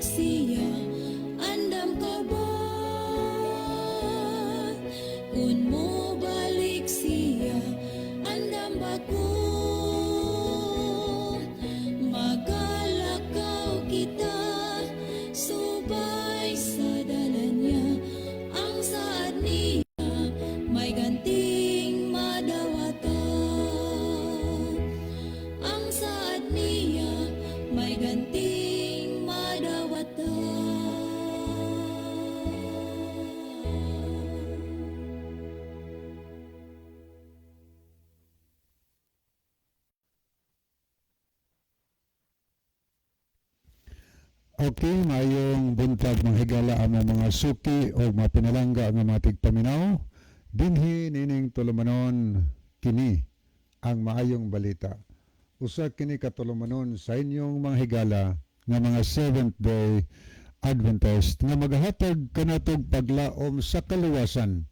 Siya, andam ka ba? Kung mobalik siya, andam ba ko? Magalakaw kita, subay sa dalan niya. Ang saad niya, may ganting madawatan. Ang saad niya, may ganting madawatan. Okay, maayong buntag, mga higala, among mga suki o mga pinalangga nga mga tigpaminaw. Dinhi nining tulumanon, kini ang maayong balita. Usa kini ka tulumanon sa inyong mga higala nga mga Seventh Day Adventist nga magahatag kanatong paglaom sa kaluwasan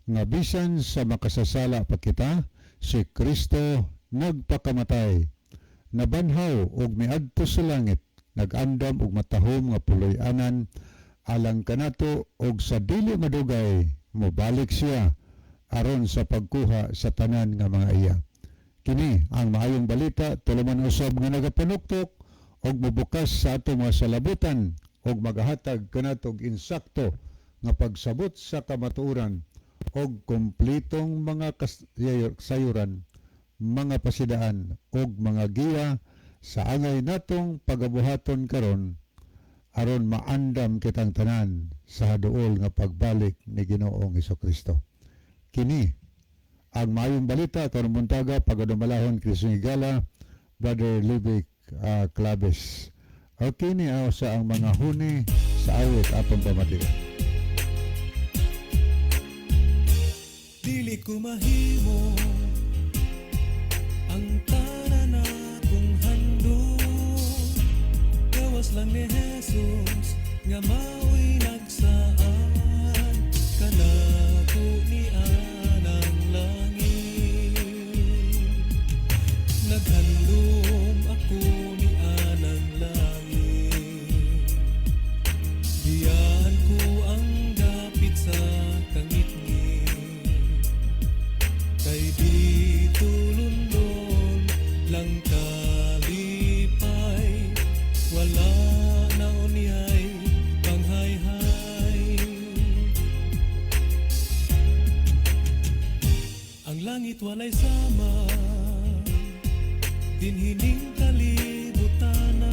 nga bisan sa makasasala pa kita, si Kristo nagpakamatay, nabanhaw ug miadto sa langit, nag-andam og matahom nga puloy-anan alang kanato, og sa dili madugay mobalik siya aron sa pagkuha sa tanan nga mga iya. Kini ang maayong balita, tuluman usab nga nagapanuktok og mobukas sa atong mga salabutan og magahatag kanatog insakto nga pagsabot sa kamatuoran og kumplitong mga sayuran, mga pasidaan og mga giya sa angay natong pagabuhaton karon aron maandam kitang tanan sa haduol nga pagbalik ni Ginoong Kristo. Kini ang maayong balita karong buntaga, pagadumalahon Kristo higala, Brother Livic Claves. Okay, ni sa ang mga huni sa awit atong pamatian. Dili ko mahimo ang tanan akong handom, gawas lang ni Jesus nga mao'y nagsaad kanako ni anang langit. Naghandom ako ni anang langit. Biyaan ko ang dapit sa kangitngit, kay di tulundon lang kalipay, wala na unyay panghayhay. Ang langit walay sama dinhining kalibutana.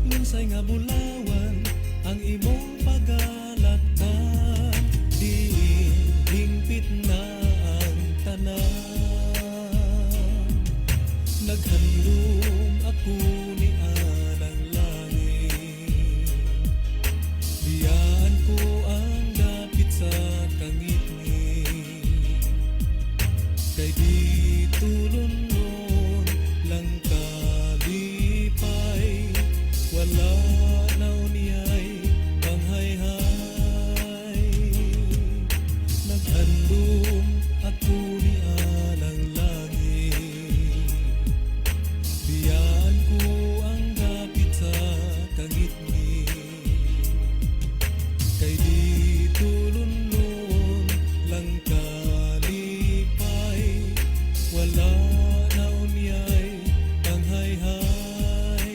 Lunsay nga bulawan ang imong pagalaktan, diin hingpit na ang tanan. Naghandom ako ni anang langit. Biyaan ko ang dapit sa kangitngit, kay di tulundon lang kalipay, wala na unyay panghayhay. Naghandom ako ni anang langit. Biyaan ko ang dapit sa kangitngit, kay di tulundon lang kalipay, wala na unyay panghayhay.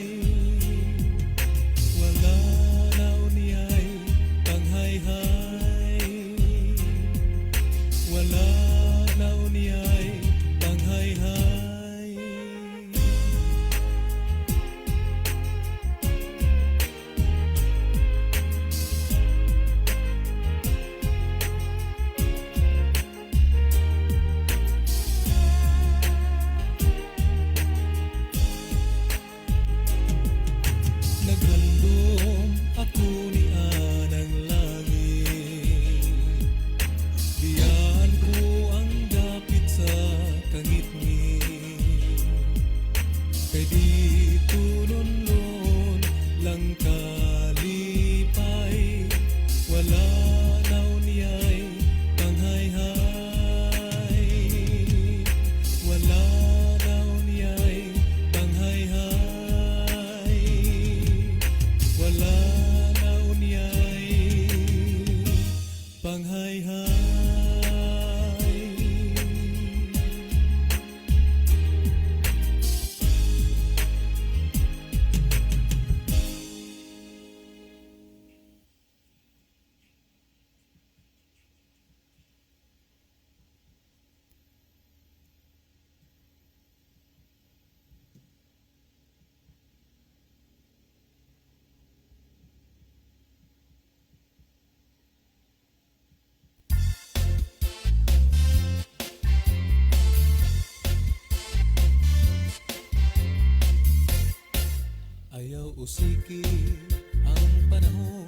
Pagsiki ang panahon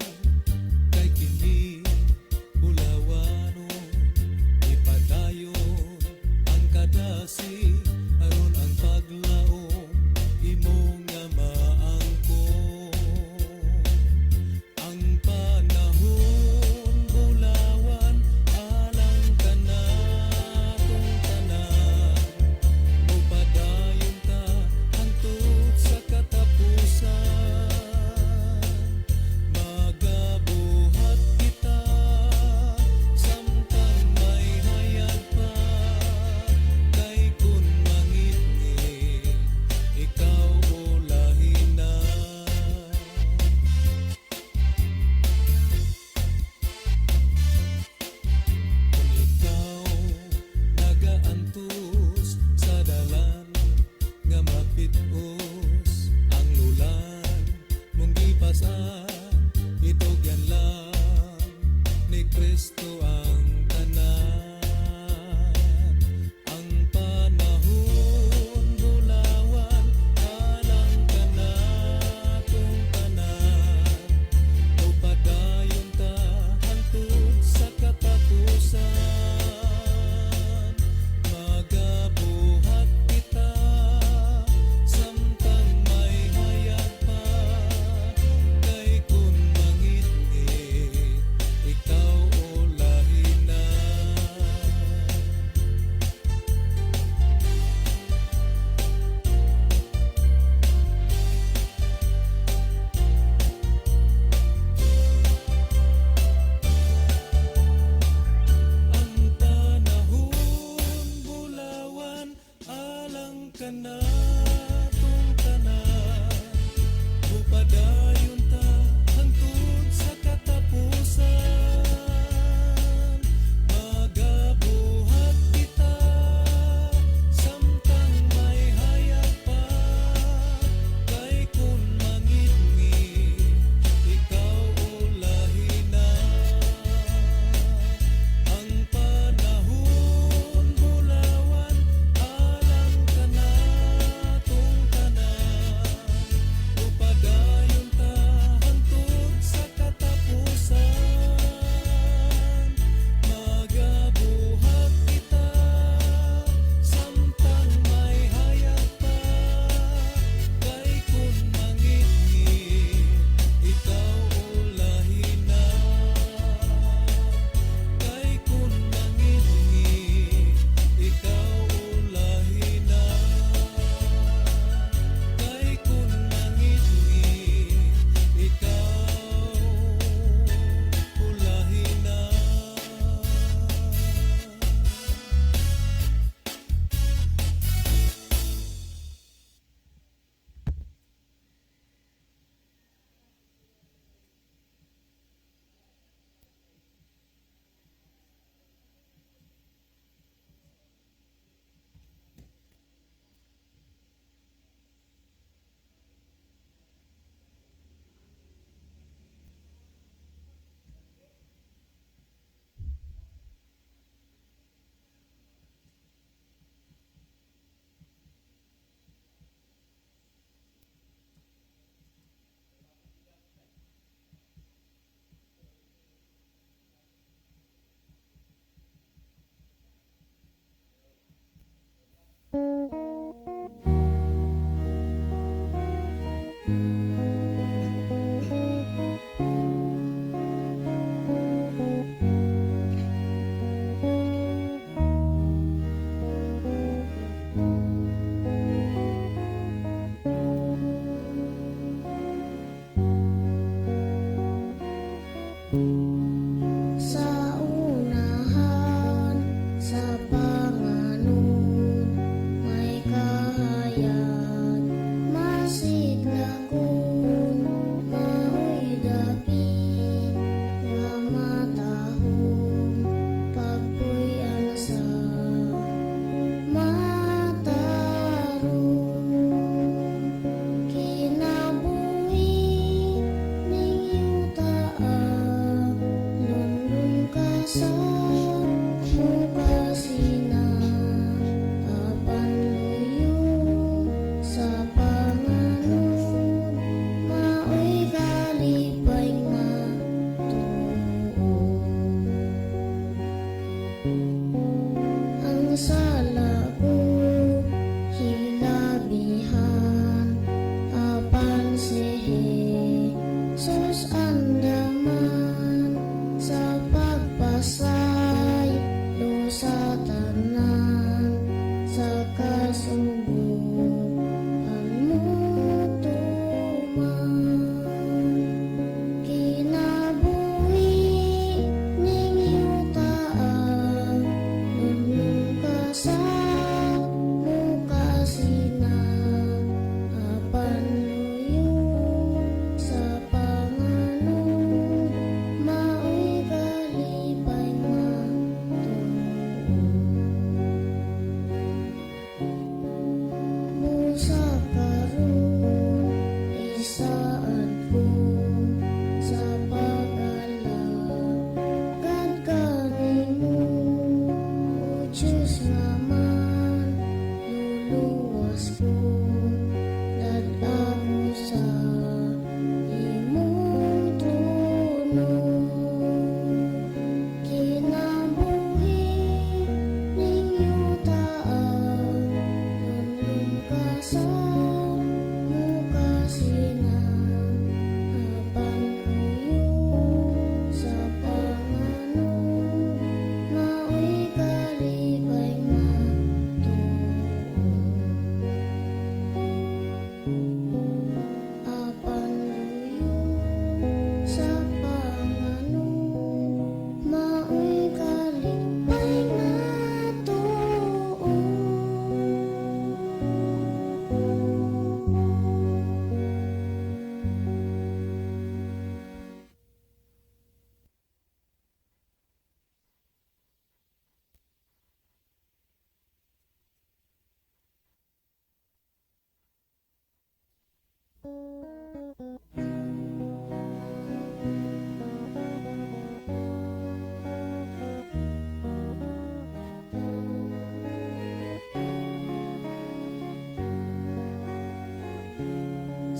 kay kini bulawanon. Ipadayon ang kadasig aron ang paglaom imo nga maangkon. Ang panahon bulawan alang kanatong tanan. Mupadayon ta hangtod sa katapusan. Magabuhat kita.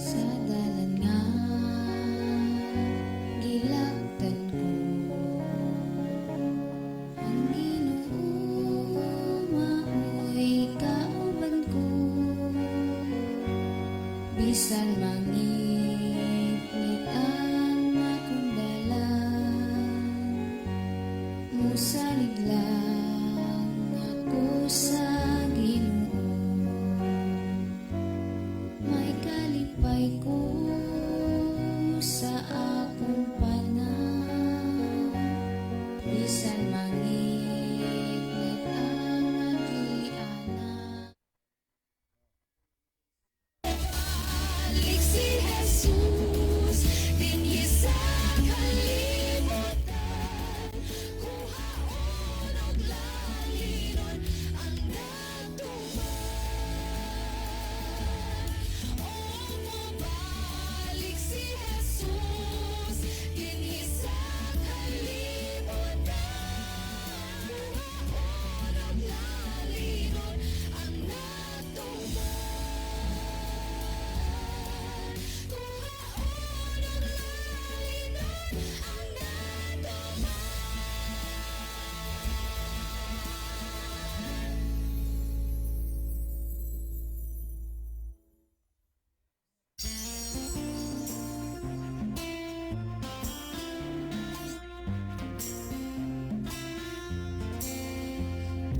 Sa dalan nga gilaktan ko, ang Ginoo maoy kauban ko. Bisan mangitngit ang akong dalan, musalig lang ako sa Ginoo. May kalipay ko sa akong panang, bisan mangitngit ang agianan. Balik si Jesus dinhi sa kalibutan, kuhaon og lalinon ang natuman. O mobalik si Jesus dinhi sa kalibutan, kuhaon og lalinon ang natuman. Kuhaon og lalinon ang natuman.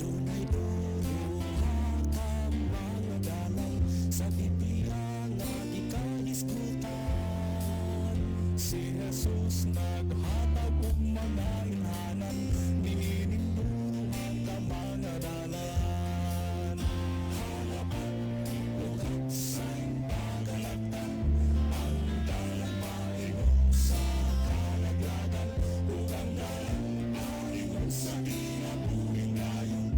Dunay duha ka mga dalan sa Biblia nga gikahisgutan. Si Jesus naghatag og mga ilhanan niining duha ka mga dalan. Halapat ug hapsay pagalaktan, ang dalan paingon sa kalaglagan ug ang dalan paingon sa kinabuhing dayon.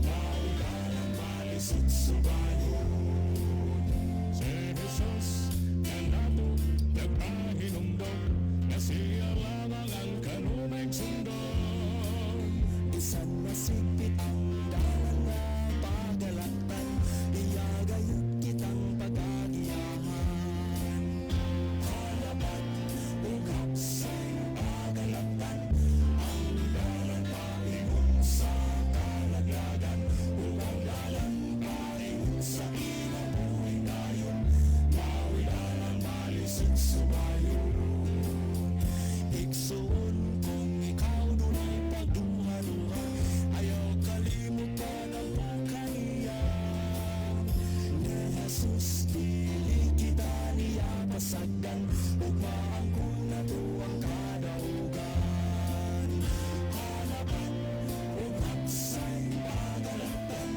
Mao'y dalang malisod subayon. Si Jesus kanato nagpahinumdom nga siya lamang ang kanunay sundon. Bisan masikpit ang dalan nga pagalaktan, iya gayud kitang pagagiyahan. Halapat ug hapsay pagalaktan, ang dalan paingon sa kalaglagan ug ang dalan paingon sa kinabuhing dayon. Mao'y dalang malisod subayon. Igsoon, kung ikaw dunay pagduha-duha, ayaw kalimot pagampo kaniya. Ni Jesus dili kita niya pasagdan, ug maangkon nato ang kadaugan. Halapat ug hapsay pagalaktan,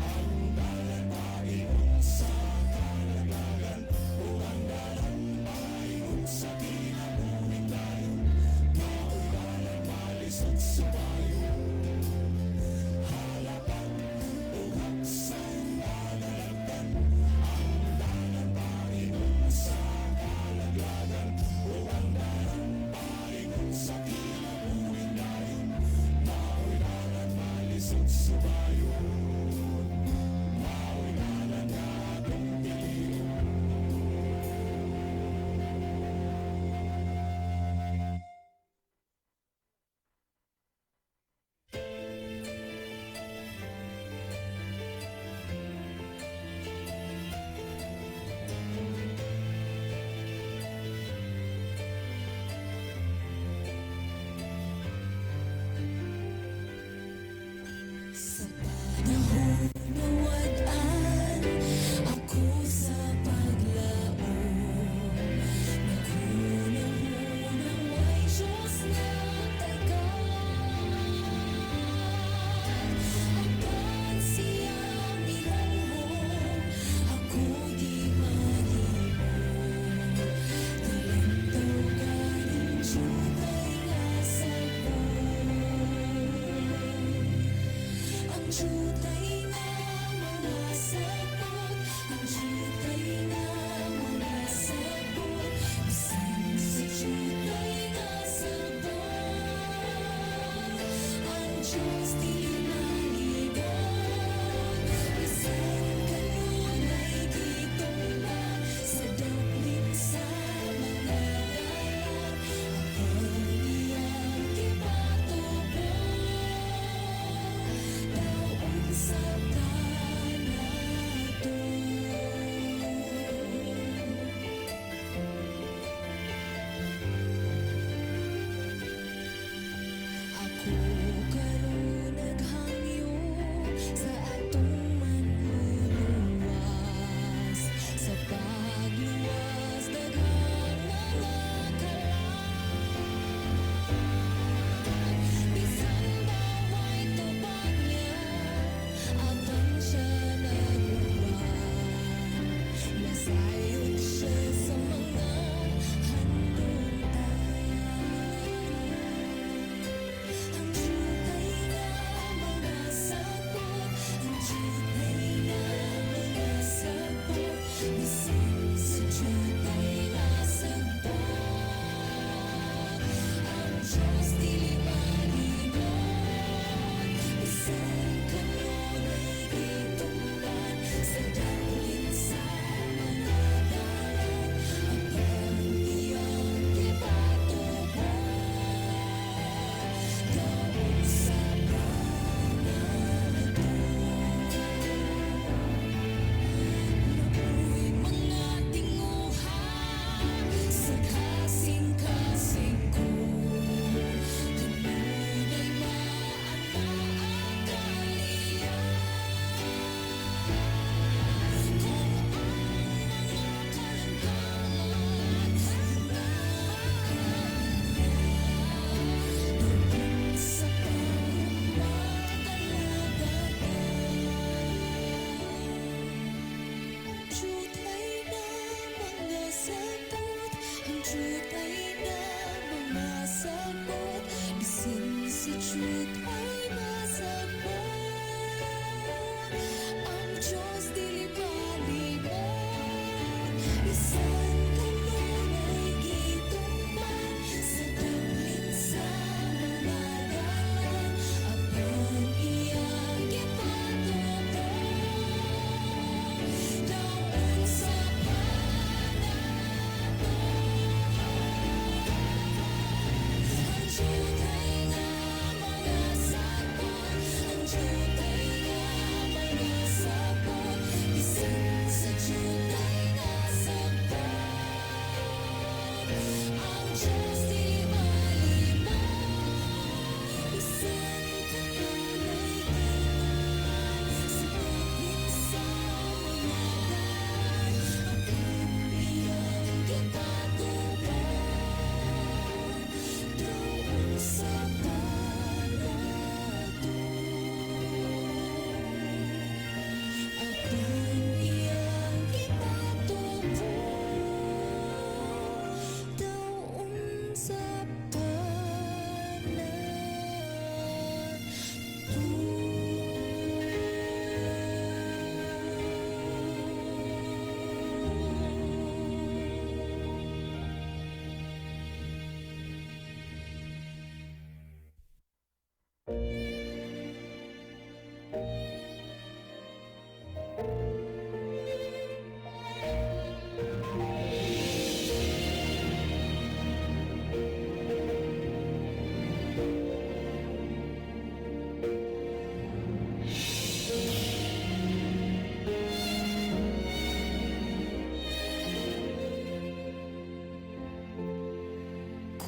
ang dalan paingon sa kalaglagan ug ang dalan paingon sa kinabuhing dayon. Mao'y dalang malisod subayon. Halapat ug hapsay pagalaktan, ang dalan paingon sa kalaglagan ug ang dalan paingon sa kinabuhing dayon. Mao'y dalang malisod subayon. Mao'y dalan nga atong pilion. Sa panahon nga wad-an ako sa paglaom, naghunahunang way Diyos nga tagaan. Apan siya milanghong, ako di malimot. Gilantaw ganing dyutay nga sagpon. Ang dyutay nga mga sagpot, ang dyutay nga mga.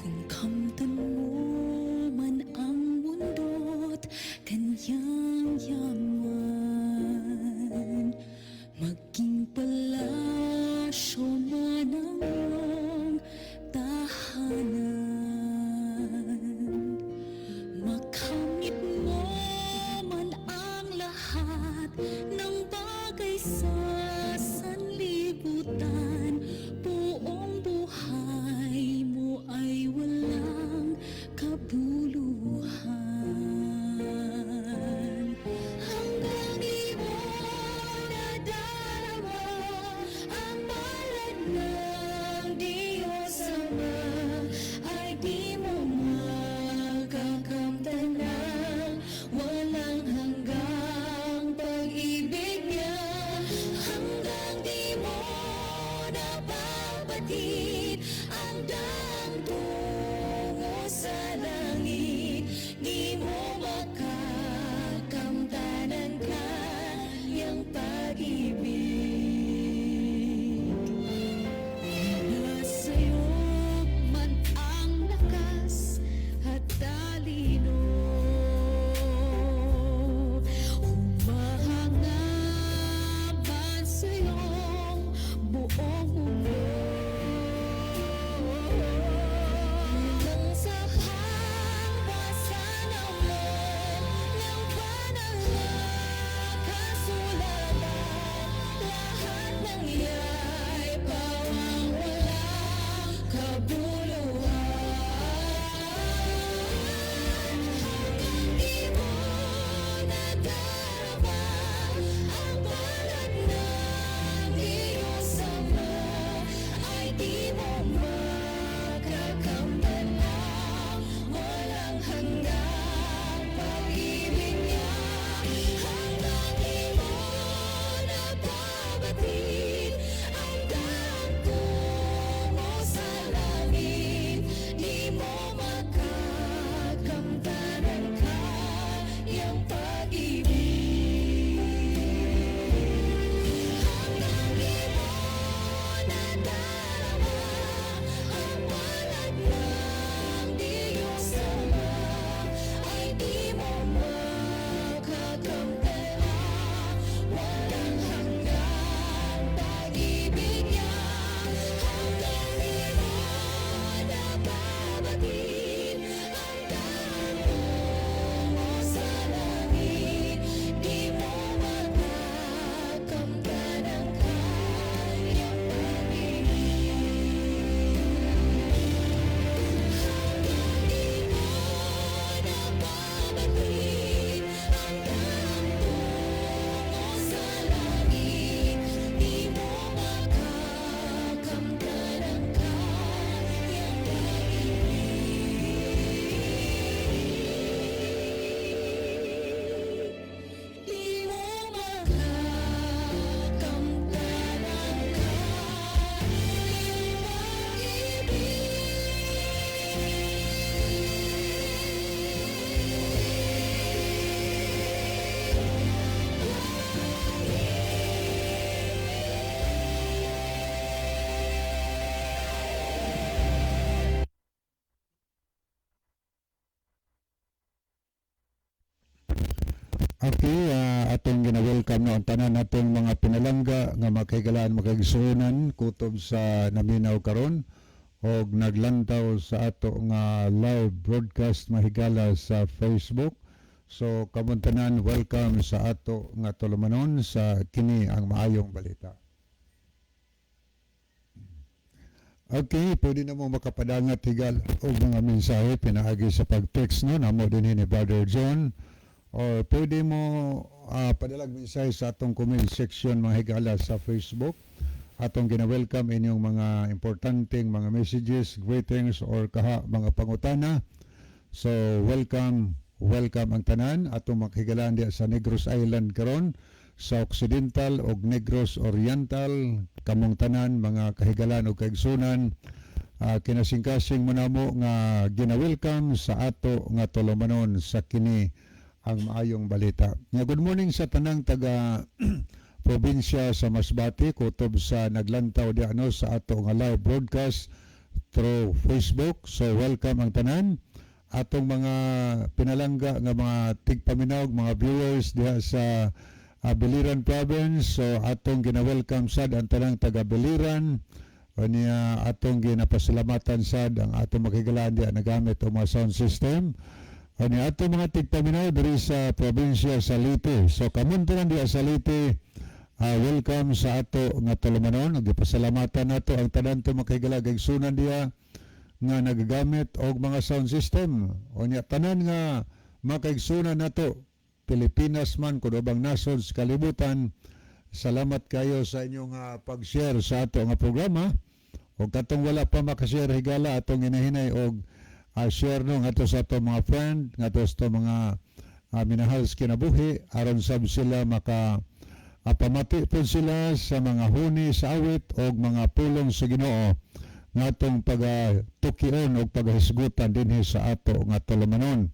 Kung kamtan mo man ang mundo't kanyang yaman, maging palasyo man ang iyong tahanan, makamit mo man ang lahat ng bagay sa sanlibutan, buong buhay mo ay walang kabuluhan. Hanggang di mo nadarama ang palad ng Diyos Ama, ay di mo makakamtan ang walang hanggang pag-ibig niya. Hanggang di mo nababatid ang daang tungo sa langit, di mo makakamtan ang kanyang pag-ibig. Nasa'yo man ang lakas at talino, humahanga man sa'yong buong mundo, nang sa pagbasa mo ng banal na kasulatan, lahat ng iya'y pawang walang kabuluhan. Hanggang di mo nadarama ang palad ng Diyos Ama, ay di mo makakamtan ang walang hanggang pag-ibig niya. Hanggang di mo nababatid ang daang tungo sa langit, di mo makakamtan ang kanyang pag-ibig. Hanggang di mo nadarama ang palad ng Diyos Ama, ay di mo makakamtan ang walang hanggang pag-ibig niya. Hanggang di mo nababatid ang daang tungo sa langit, di mo makakamtan ang kanyang pag-ibig. Hanggang di mo nababatid ang daang tungo sa langit, di mo makakamtan ang kanyang pag-ibig. Di mo makakamtan ang kanyang pag-ibig. Okay, atong gina-welcome no ang tanan natong mga pinalangga nga makahigalaan, makaigsuonan kutob sa naminaw karon og naglantaw sa ato nga live broadcast, mahigala, sa Facebook. So kamong tanan, welcome sa ato nga tulumanon sa kini ang maayong balita. Okay, pwede na mo makapadangat, higala, og mga mensahe pinaagi sa pag-text no namo dinhi ni Brother John or pwede mo padalag mensahe sa atong comment section, mga higala, sa Facebook. Atong gina-welcome inyong mga importanteng mga messages, greetings or kaha mga pangutana. So welcome, welcome ang tanan atong makigalaan diya sa Negros Island karon, sa Occidental og Negros Oriental. Kamong tanan, mga kahigalan og kaigsunan, kinasingkasing mo namo nga gina-welcome sa ato nga tulumanon sa kini ang maayong balita. Nga good morning sa tanang taga probinsya sa Masbate kutob sa naglantaw di ano sa ato nga live broadcast. through Facebook. So welcome ang tanan atong mga pinalangga nga mga tigpaminaw, mga viewers diha sa Biliran Province. So atong gina-welcome sad ang tanang taga Biliran. Unya atong ginapasalamatan sad ang atong makigalaan diha nagamit og mga sound system. Unya atong mga tigpaminaw diri sa probinsya sa Leyte. So kamong tanan diha sa Leyte, welcome sa ato nga tulumanon. Gipasalamatan nato ang tanan to makigala kaigsunan diha nga nagagamit og mga sound system. Unya tanan nga makaigsunan nato, Pilipinas man kun ubang nasod sa kalibutan, salamat kayo sa inyong pag-share sa ato nga programa. Og katong wala pa makashare, higala, atong ginahinay og share no ngadto sa ato mga friend, ngadto sa ato mga minahal sa kinabuhi, aron sab sila maka pamati po sila sa mga huni sa awit og mga pulong sa Ginoo ngatong pagatukion og paghisgutan dinhi sa ato nga tulumanon.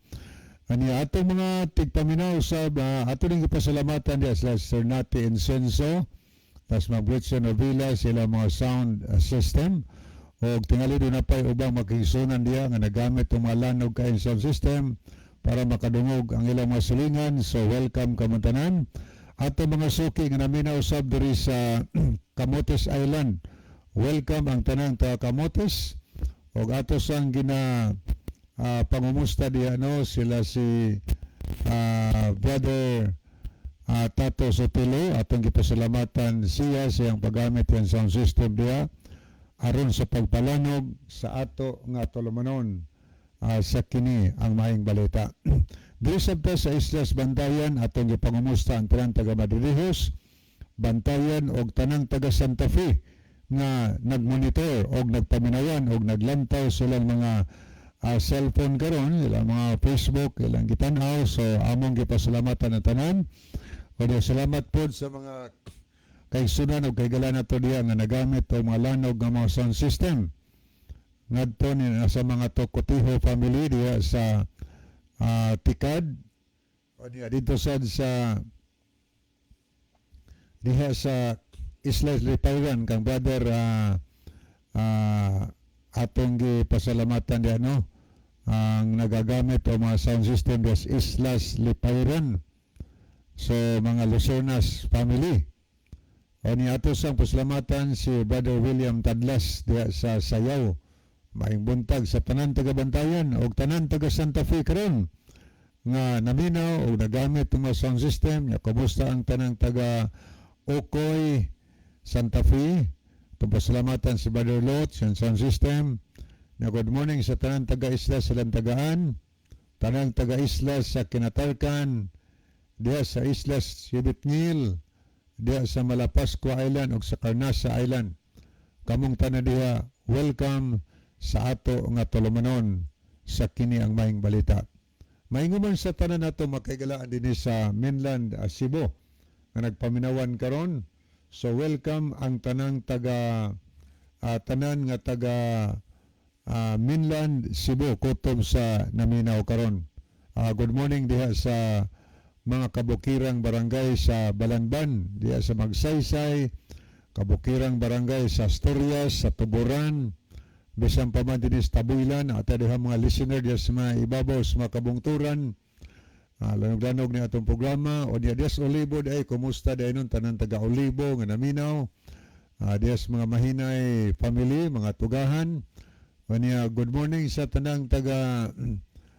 Ani atong mga tigpaminaw sa ato ning gipasalamatan diha sila Sir Nati Incenso, tas Ma'am Gretchen Novilla, sila mga sound system, og tingali duna pay ubang makigsunan diha nga nagamit og mga lanog kay sound system para makadungog ang ilang mga silingan. So welcome kamong tanan. Ato mga suki nga naminaw sab diri sa Camotes Island. Welcome ang tanang taga Camotes og ato sang gina pangumusta diha no sila si Brother Tato Sotelo. Atong gipasalamatan siya sa iyang paggamit ng sound system diha aron sa pagpalanog sa ato nga tulumanon sa kini ang maayong balita. Diri sabta sa Islas Bantayan, atong gipangumusta ang tanang taga Madridejos, Bantayan og tanang taga Santa Fe nga nagmonitor og nagpaminawan og naglantaw silang mga cellphone karon, ilang mga Facebook, ilang gitan-aw. So among gipasalamatan ang tanan. O salamat pod sa mga kaigsunan og kahigala nato diha nga nagamit og mga lanog nga mga sound system ngadto ni sa mga Tokotiho family diha sa Tikad o diha dito sad sa diha sa Isla Lipayran kang brother atong gipasalamatan diha no ang nagagamit og mga sound system diha sa Islas Lipayran. So mga Lucernas family. O ni ato sang pasalamatan si Brother William Tadlas diha sa Sayaw. Maayong buntag sa tanan taga Bantayan og tanan taga Santa Fe karon nga naminaw og nagamit ng mga sound system. Ya, kumusta ang tanang taga Okoy, Santa Fe? Atong pasalamatan si Brother Lot sa sound system. Na good morning sa tanan taga Isla sa Lantagaan, tanang taga Isla sa Kinatarkan, diha sa Islas Sibitngil, diha sa Malapascua Island ug sa Carnasa Island. Kamong tanan diha, welcome sa ato nga tulumanon sa kini ang maayong balita. Maingon man sa tanan nato makaigalaan dinhi sa mainland Cebu nga nagpaminawan karon. So welcome ang tanang taga tanan nga taga mainland Cebu kutob sa naminaw karon. Good morning diha sa mga kabukirang barangay sa Balanban, diha sa Magsaysay, kabukirang barangay sa Asturias, sa Tuburan, bisan pa man dinhi sa Tabuilan, at diha mga listener diha sa mga ibabaw sa mga kabungturan. Lanog-lanog ni atong programa o diha diha sa Olibo diay, kumusta diay nun tanan taga Olibo nga naminaw. Diha sa mga Mahinay family, mga tugahan. O niya, good morning sa tanang taga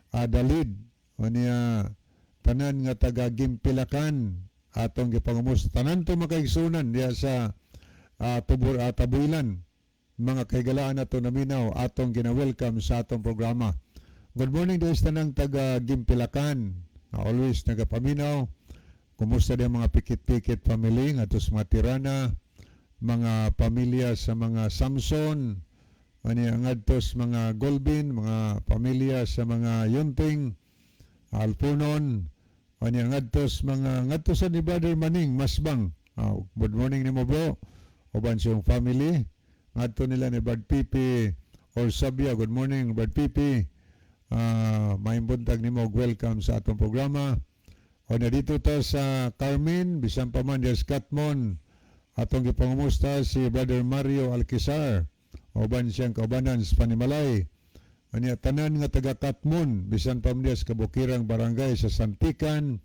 Dalid. O niya, tanan nga taga Gimpilakan atong gipangumusta tanan to makaigsunan diha sa Tubur Tabuilan, mga kahigalaan nato naminaw, atong gina-welcome sa atong programa. Good morning diha sa tanang taga Gimpilakan, always nagapaminaw. Kumusta diha mga pikit-pikit family ngadto sa mga Tirana, mga pamilya sa mga Samson, ani ngadto sa mga Golbin, mga pamilya sa mga Yunting, Alpunon, ani ngadto sa mga ngadto sa ni Brother Maning Masbang. Good morning nimo, bro. Uban siyang family. Ngadto nila ni Brad Pipi or Sabia. Good morning, Brad Pipi. Maayong buntag nimo ug welcome sa atong programa. O na dito ta sa Carmen, bisan pa man diya sa Katmon, atong gipangumusta si Brother Mario Alquizar. Uban siyang kaubanan sa panimalay. Anya tanan nga taga Katmon, bisan pa man diya sa kabukirang barangay sa Santikan,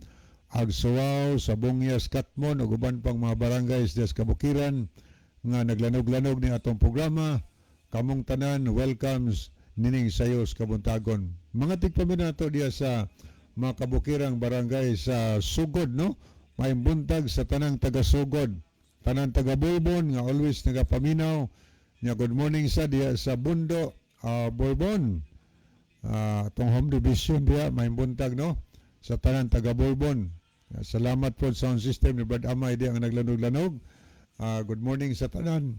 Agsuwaw, sa Bungyas, Katmon, ug uban pang mga barangay diya sa kabukiran nga naglanog-lanog ni atong programa. Kamong tanan, welcomes nining sayo sa kabuntagon. Mga tigpaminaw nato diya sa mga kabukirang barangay sa Sugod, no? Maayong buntag sa tanang taga Sugod. Tanang taga Bourbon nga always nagapaminaw. Nya good morning sa diya sa Bundo, Bourbon. Atong home division diya, maayong buntag, no? Sa tanan taga Bourbon. Salamat po sound system ni Brad Amay diya nga naglanog-lanog. Good morning sa tanan.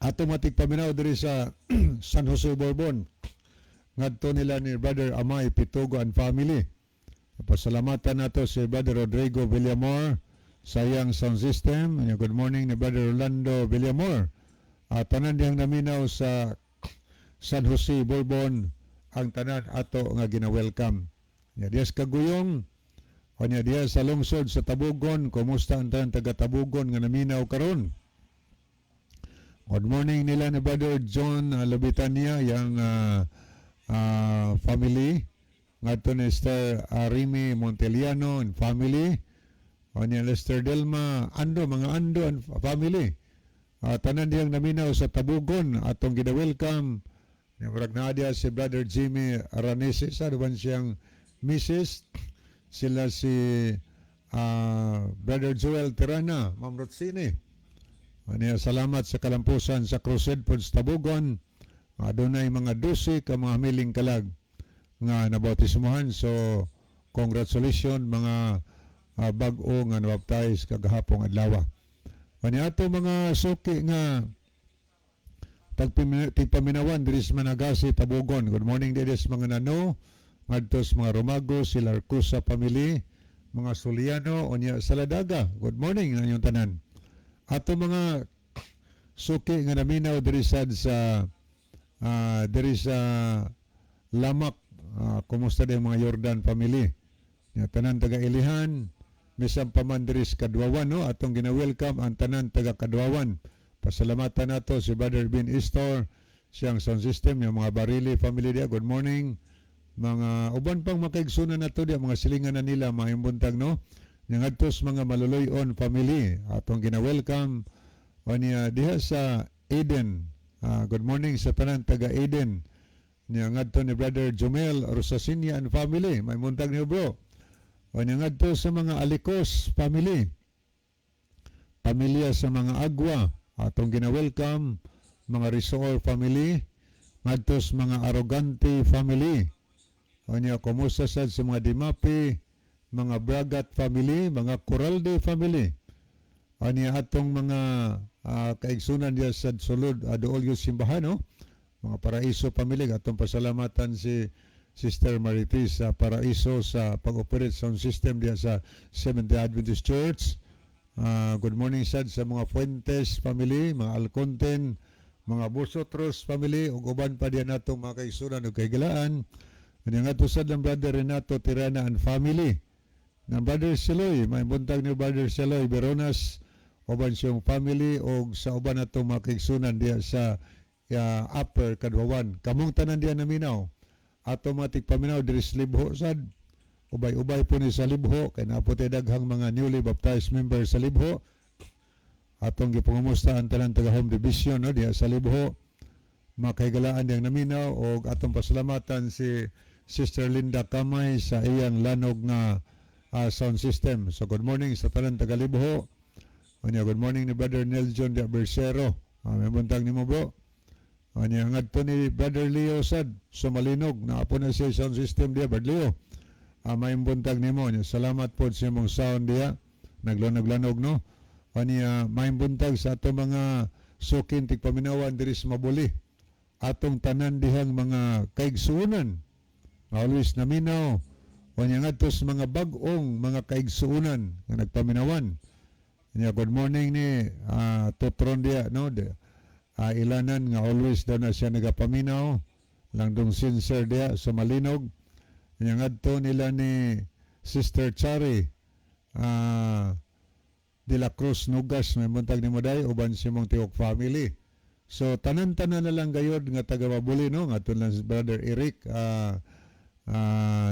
Ato mga tigpaminaw diri sa San Jose Bourbon. Ngadto nila ni Brother Amay Pitugo and family. Pasalamatan nato si Brother Rodrigo Villamor sa iyang sound system. Nya good morning ni Brother Orlando Villamor. At tanan diyang naminaw sa San Jose Bourbon, ang tanan ato nga gina-welcome. Nya diya sa Kaguyong, o nya diya sa lungsod sa Tabugon, kumusta ang tanan taga Tabugon nga naminaw karon? Good morning nila ni Brother John Lobitania, yang family. Ngadto ni Sir Arimi Monteliano and family. O niya Lester Delma, Ando, mga Ando and family. Tanan diyang naminaw sa Tabugon, atong gina-welcome. Nya murag naa diya si Brother Jimmy Araneses, ano ba siyang Mrs. Sila si Brother Joel Tirana, Ma'am Rotsini. Aniya, salamat sa kalampusan sa Crusade po sa Tabugon. Adunay mga 12 ka mga miling kalag nga nabautismohan. So, congratulations mga bag-o nga nabaptize kagahapong adlaw. Aniya ato mga suki nga tigpaminawan diri sa Managasi, Tabugon. Good morning diri sa mga nano, ngadto sa mga Romago, sila Arcusa family, mga Soliano, unya sa Ladaga. Good morning ang inyong tanan. Ato mga suki nga naminaw diri sad sa diri sa Lamak, kumusta din mga Jordan family. Ya, tanan taga Ilihan, bisan pa man diri sa Kadwawan, no, atong gina-welcome ang tanan taga Kadwawan. Pasalamatan nato si Brother Bin Istor, siyang sound system, yung mga Barili family diya. Good morning. Mga uban pang makaigsunan nato diya, mga silingan na nila, maayong buntag, no. Yang adto sa mga Maluloy-on family, atong gina-welcome o niya diha sa Eden. Good morning sa tanan taga Eden. Niya ngadto ni Brother Jumel Rosasinia and family. Maayong buntag niyo, bro. O niya ngadto sa mga Alicos family. Pamilya sa mga Agwa. Atong gina-welcome mga Risol family. Ngadto sa mga Arrogante family. O niya kumusta sad sa mga Dimapi, mga Bragat family, mga Coralde family. O niya atong mga kaigsunan diya sa sulod dool yung simbahan, no? Mga Paraiso family, atong pasalamatan si Sister Marites sa Paraiso sa pag-operate sound system diya sa Seventh-day Adventist Church. Good morning sad sa mga Fuentes family, mga Alconten, mga Busotros family, ug uban pa diya natong mga kaigsunan ug kahigalaan. Ano nga to sad ng Brother Renato Tirana and family. Na Brother Siloy, maayong buntag ni Brother Siloy Veronas, uban siyang family og sa uban natong mga kaigsunan diya sa Upper Kadwawan. Kamong tanan diya naminaw. Ato mga tigpaminaw diri sa Libho sad. Ubay-ubay po ni sa Libho kay naa po tay daghang mga newly baptized members sa Libho. Atong gipangumusta ang tanan taga home division, no, diya sa Libho. Makaigalaan diyang naminaw og atong pasalamatan si Sister Linda Kamay sa iyang lanog nga sound system. So good morning sa tanan taga Libho. Unya good morning ni Brother Neljon de Bersero. Maayong buntag nimo, bro. Unya ngadto ni Brother Leo sad Sumalinog naa po na siya sound system diya, Brother Leo. Maayong buntag nimo. Unya salamat po sa imong sound diya. Naglanog-lanog, no. Unya maayong buntag sa ato mga sukin tigpaminawan diri sa Mabuli. Atong tanan dihang mga kaigsuonan. Always naminaw. Unya ngadto sa mga bag-ong mga kaigsuonan nga nagpaminawan. Nya good morning ni Totron diya, no, de, ilanan nga always daw na siya nagapaminaw lang dong sincere diya sa Malinog. Nya ngadto nila ni Sister Chari De La Cruz Nugas, maayong buntag nimo, day, uban si mong tiok family. So tanan-tanan na lang gayod nga taga Mabuli, no, ngadto lang si Brother Eric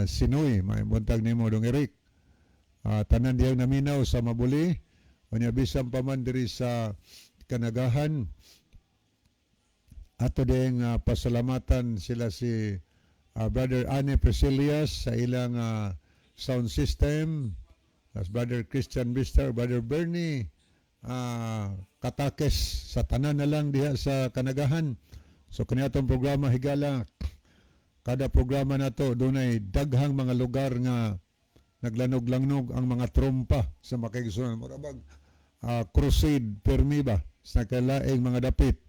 Sinoy, may buntag nimo, dong Eric. Tanan diyang naminaw sa Mabuli, unya bisan pa man diri sa Kanagahan, ato ding pasalamatan sila si Brother Anne Priscillas sa ilang sound system, as Brother Christian Bister, Brother Bernie Katakes, sa tanan na lang diha sa Kanagahan. So kani atong programa, higala, kada programa nato dunay daghang mga lugar nga naglanog-langnog ang mga trompa sa makigsunan. Mura bag crusade permi ba sa kalaing mga dapit.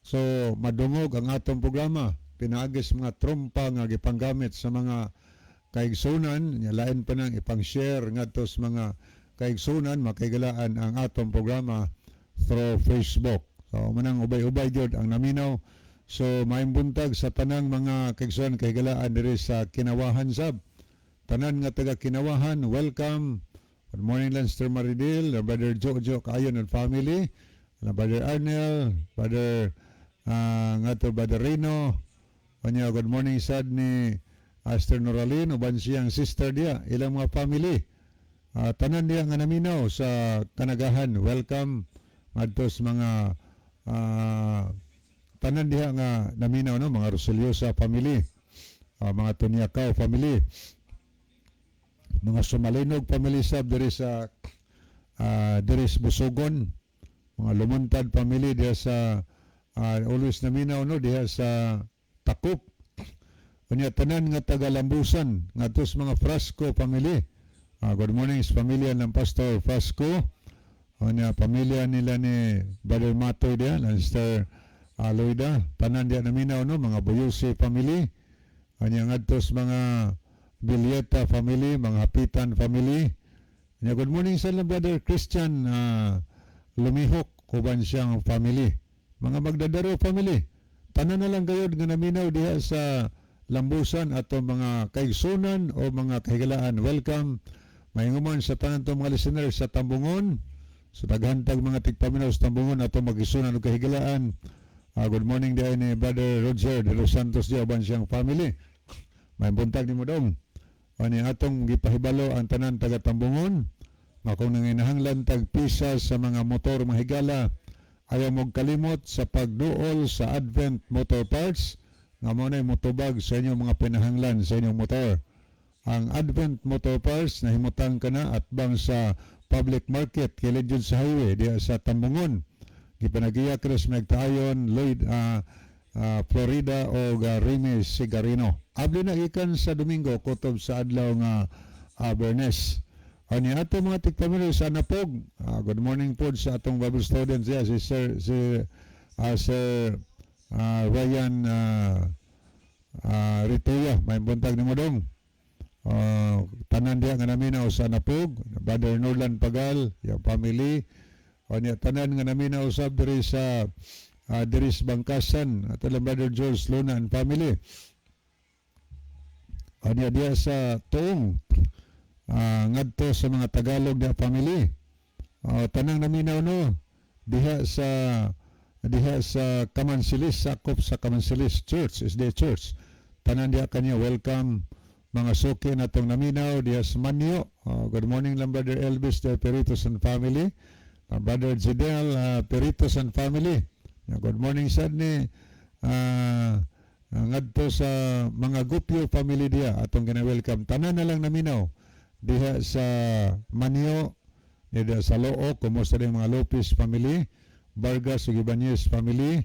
So madungog ang atong programa pinaagi sa mga trompa nga gipanggamit sa mga kaigsunan nya. Lain pa nang ipang-share ngadto sa mga kaigsunan, makaigalaan ang atong programa through Facebook. So manang ubay-ubay gyud ang naminaw. So maayong buntag sa tanang mga kaigsunan, kahigalaan diri sa Kinawahan sab. Tanan nga taga Kinawahan, welcome. Good morning, Lester Maridil, Brother Jojo Kaayon and family, Brother Arnel, Brother ngadto Brother Rino. Kanya good morning sad ni Aster Noralin uban siyang sister diya, ilang mga family. Tanan diya nga naminaw sa Kanagahan, welcome ngadto sa mga tanan diha nga naminaw, no, mga Roseliosa family, mga Tunyakaw family, mga Sumalinog family sab diri sa Busugon, mga Lumuntad family diha sa always naminaw, no, diha sa Takop. Unya tanan nga taga Lambusan, ngadto sa mga Frasco family. Good morning sa pamilya ng Pastor Frasco. Unya pamilya nila ni Brother Matoy diha, Sister Loida, tanan diha naminaw, no, mga Buyusi family. Unya ngadto sa mga Villeta family, mga Hapitan family. Unya good morning sa ilang Brother Christian Lumihok uban siyang family. Mga Magdadaro family. Tanan na lang gayod nga naminaw diha sa Lambusan, ato mga kaigsunan o mga kahigalaan. Welcome. Mainguman sa tanan tong mga listeners sa Tambungon. Sa daghantag mga tigpaminaw sa Tambungon, ato magisunan og kahigalaan. Good morning diha ni Brother Roger de los Santos diha uban siyang family. May buntag nimo, dong. Ani atong gipahibalo ang tanan taga Tambungon nga kung nanginahanglan tag pisa sa mga motor, mga higala, ayaw mong kalimot sa pagduol sa Advent Motor Parts nga mo na motubag sa inyong mga pinahanglan sa inyong motor. Ang Advent Motor Parts nahimutang kana atbang sa public market, kilid yun sa highway diha sa Tambungon. Gipanagiya Chris Magtayon, Lloyd Florida o Remy Sigarino. Abli na gikan sa Domingo kutob sa adlaw nga Bernes. Ani ato mga tigpaminaw sa Napog. Good morning po sa atong Bible students yeah, si Sir Ryan Rituya. May buntag nimo, dong. Tanan diha nga naminaw sa Napog, Brother Norlan Pagal, yung family. O niya tanan nga naminaw usab diri sa Bangkasan, ato lang Brother George Luna and family. O niya diha sa Tuong, ngadto sa mga Tagalog na family. O, tanang naminaw, no, diha sa Kamansilis, sakop sa Kamansilis Church, SDA Church. Tanan diha kanya, welcome. Mga suki natong naminaw diha sa Manyo. Oh, good morning lang Brother Elvis de Peritos and family. Brother Zidel Peritos and family. Good morning sad ni ngadto sa mga Gupyo family diha, atong gina-welcome. Tanan na lang naminaw diha sa Manyo, diha sa Looc, kumusta din mga Lopez family, Vargas ug Ibanez family.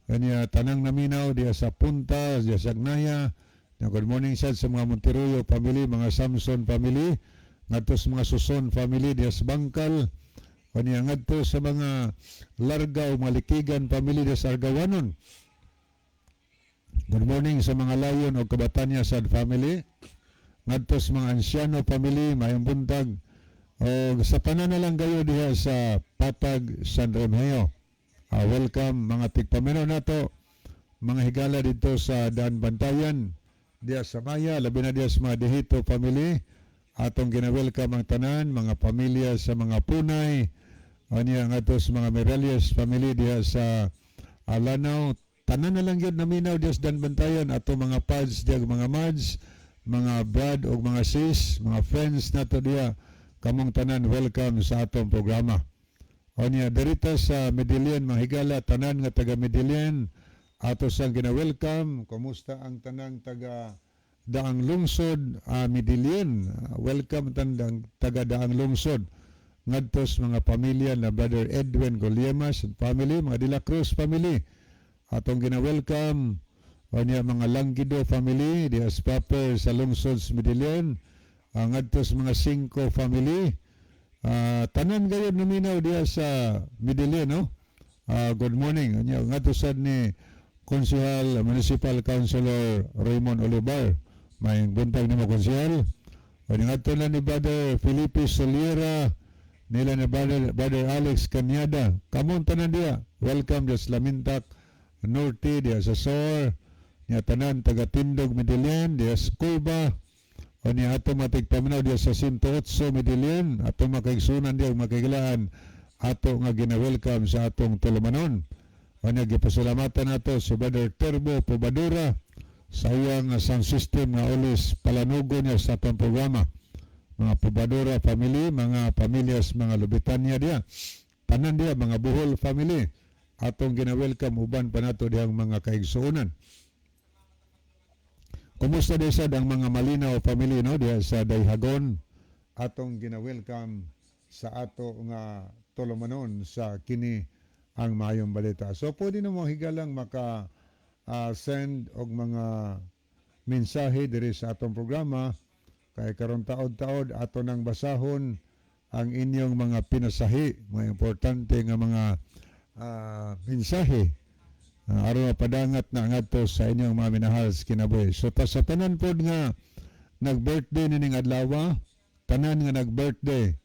Kanya tanang naminaw diha sa Punta, diha sa Agnaya. Good morning sad sa mga Monteroyo family, mga Samson family, ngadto sa mga Suson family diha sa Bangkal. Kanya ngadto sa mga Larga o Malikigan family diha sa Argawanon. Good morning sa mga Layon o Kabatanya sad family. Ngadto sa mga Ansyano family, mayong buntag. O sa tanan na lang kayo diha sa Patag San Remigio. Welcome mga tigpaminaw nato, mga higala dito sa Daan Bantayan, diha sa Maya, labi na diha sa mga Dihito family. Atong gina-welcome ang tanan, mga pamilya sa mga Punay, anya ngadto sa mga Miralles family diha sa Lanao, tanan na lang gyud naminaw diya sa Daanbantayan, ato mga pads diya, mga mads, mga brad o mga sis, mga friends nato diya, kamong tanan, welcome sa atong programa. O niya, dirita sa Medellin, mga higala, tanan nga taga Medellin, ato sang gina-welcome. Kumusta ang tanang taga Daang Lungsod, Medellin? Welcome tandang taga Daang Lungsod. Ngadto sa mga pamilya na Brother Edwin Goliemas and family, mga De La Cruz family. Atong gina-welcome. O niya, mga Langgido family, dias proper sa lungsod sa Medellin. Ngadto sa mga Cinco family. Tanan gayud naminaw diya sa Medellin, no? Good morning. Anya ngadto sad ni Konsehal, Municipal Councilor Raymond Olivar. Maayong buntag nimo, Konsehal. O ngadto na ni Brother Felipe Soliera, nila ni Brother Alex Canyada. Kamong tanan diya. Welcome diya sa Lamintak Norte, diya sa Sor, niya tanan taga Tindog Medellin, diya sa Cuba, o niya ato matigpaminaw diya sa 108 Medellin, ato makaigsunan diya makaiglaan ato nga gina-welcome sa atong tulumanon. O niya, gipasalamatan nato si Brother Turbo Pobadura sa iyang sound system nga always palanugo niya sa atong programa. Mga Pobadura family, mga pamilyas, mga Lubitanya diya. Tanan diya, mga Buhol family. Atong gina-welcome, uban pa nato diyang mga kaigsuonan. Kumusta di sad ang mga Malinaw family, no, diya sa Dayhagon? Atong gina-welcome sa ato nga tulumanon sa kini ang Maayong Balita. So pwede na mo higalang maka send og mga mensahe diri sa atong programa kay karon taod-taod ato nang basahon ang inyong mga pinasahi, mga importante nga mga mensahe aron mapadangat na ngadto sa inyong mga minahal sa kinabuhi. So ta sa tanan pod nga nag-birthday nining adlaw, tanan nga nag-birthday,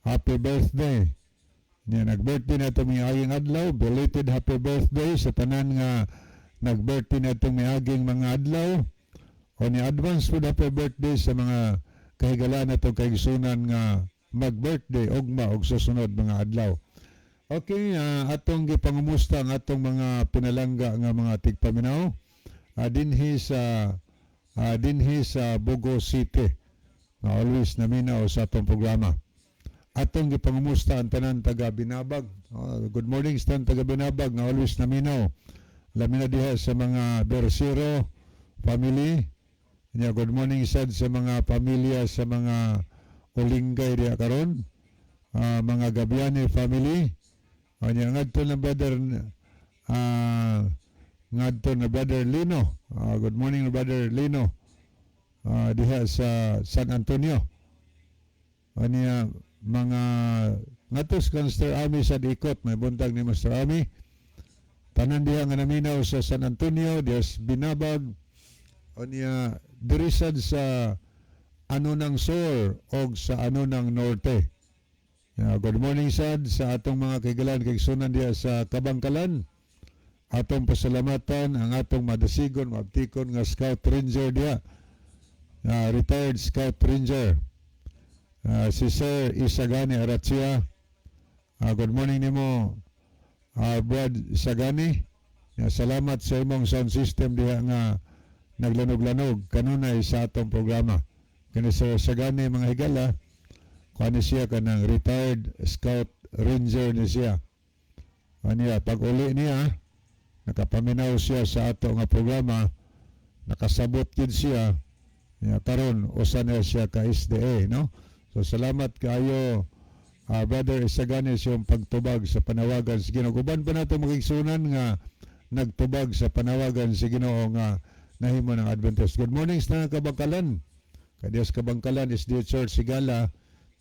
happy birthday. Niya nag-birthday na itong miaging adlaw, belated happy birthday sa tanan nga nag-birthday na itong miaging mga adlaw. O ni advance po happy birthday sa mga kahigalaan na itong kaigsunan nga mag-birthday ugma og susunod mga adlaw. Okay, atong gipangumusta ang atong mga pinalangga nga mga tigpaminaw dinhi sa Bogo City nga always naminaw sa atong programa. Atong gipangumusta ang tanan taga Binabag. Good morning sa tanan taga Binabag nga always naminaw. Labi na diha sa mga Bersero family. Nya good morning sad sa mga pamilya sa mga Ulinggay diha karon. Mga Gabiane family. Nya ngadto na Brother Lino. Good morning, Brother Lino. Diha sa San Antonio. Anya mga ngadto sa Master Ami sa Ikot, may buntag ni Master Ami. Tanan diha nga naminaw sa San Antonio, diha sa Binabag, unya diri sad sa Anonang Sur og sa Anonang Norte. Yeah, good morning sad sa atong mga kahigalaan kaigsunan diha sa Kabangkalan. Atong pasalamatan ang atong madasigon, maabtikon nga Scout Ranger diha. Retired Scout Ranger. Si Sir Isagani Aratsia. Good morning nimo, Brad Isagani. Yeah, salamat sa imong sound system diha nga naglanog-lanog kanunay sa atong programa. Kani Sir Isagani, mga higala, kuan ni siya, kanang retired Scout Ranger ni siya. Aniya, pag uli niya, nakapaminaw siya sa ato nga programa, nakasabot gid siya. Ya, karon usa na siya ka SDA, no? So salamat kaayo, Brother Isagani, sa iyong pagtubag sa panawagan sa Ginoo. Uban pa nato magigsunan nga nagtubag sa panawagan sa Ginoo nga nahimo ng Adventist. Good morning sa Kabangkalan. Kadias Kabangkalan SDA Church Sigala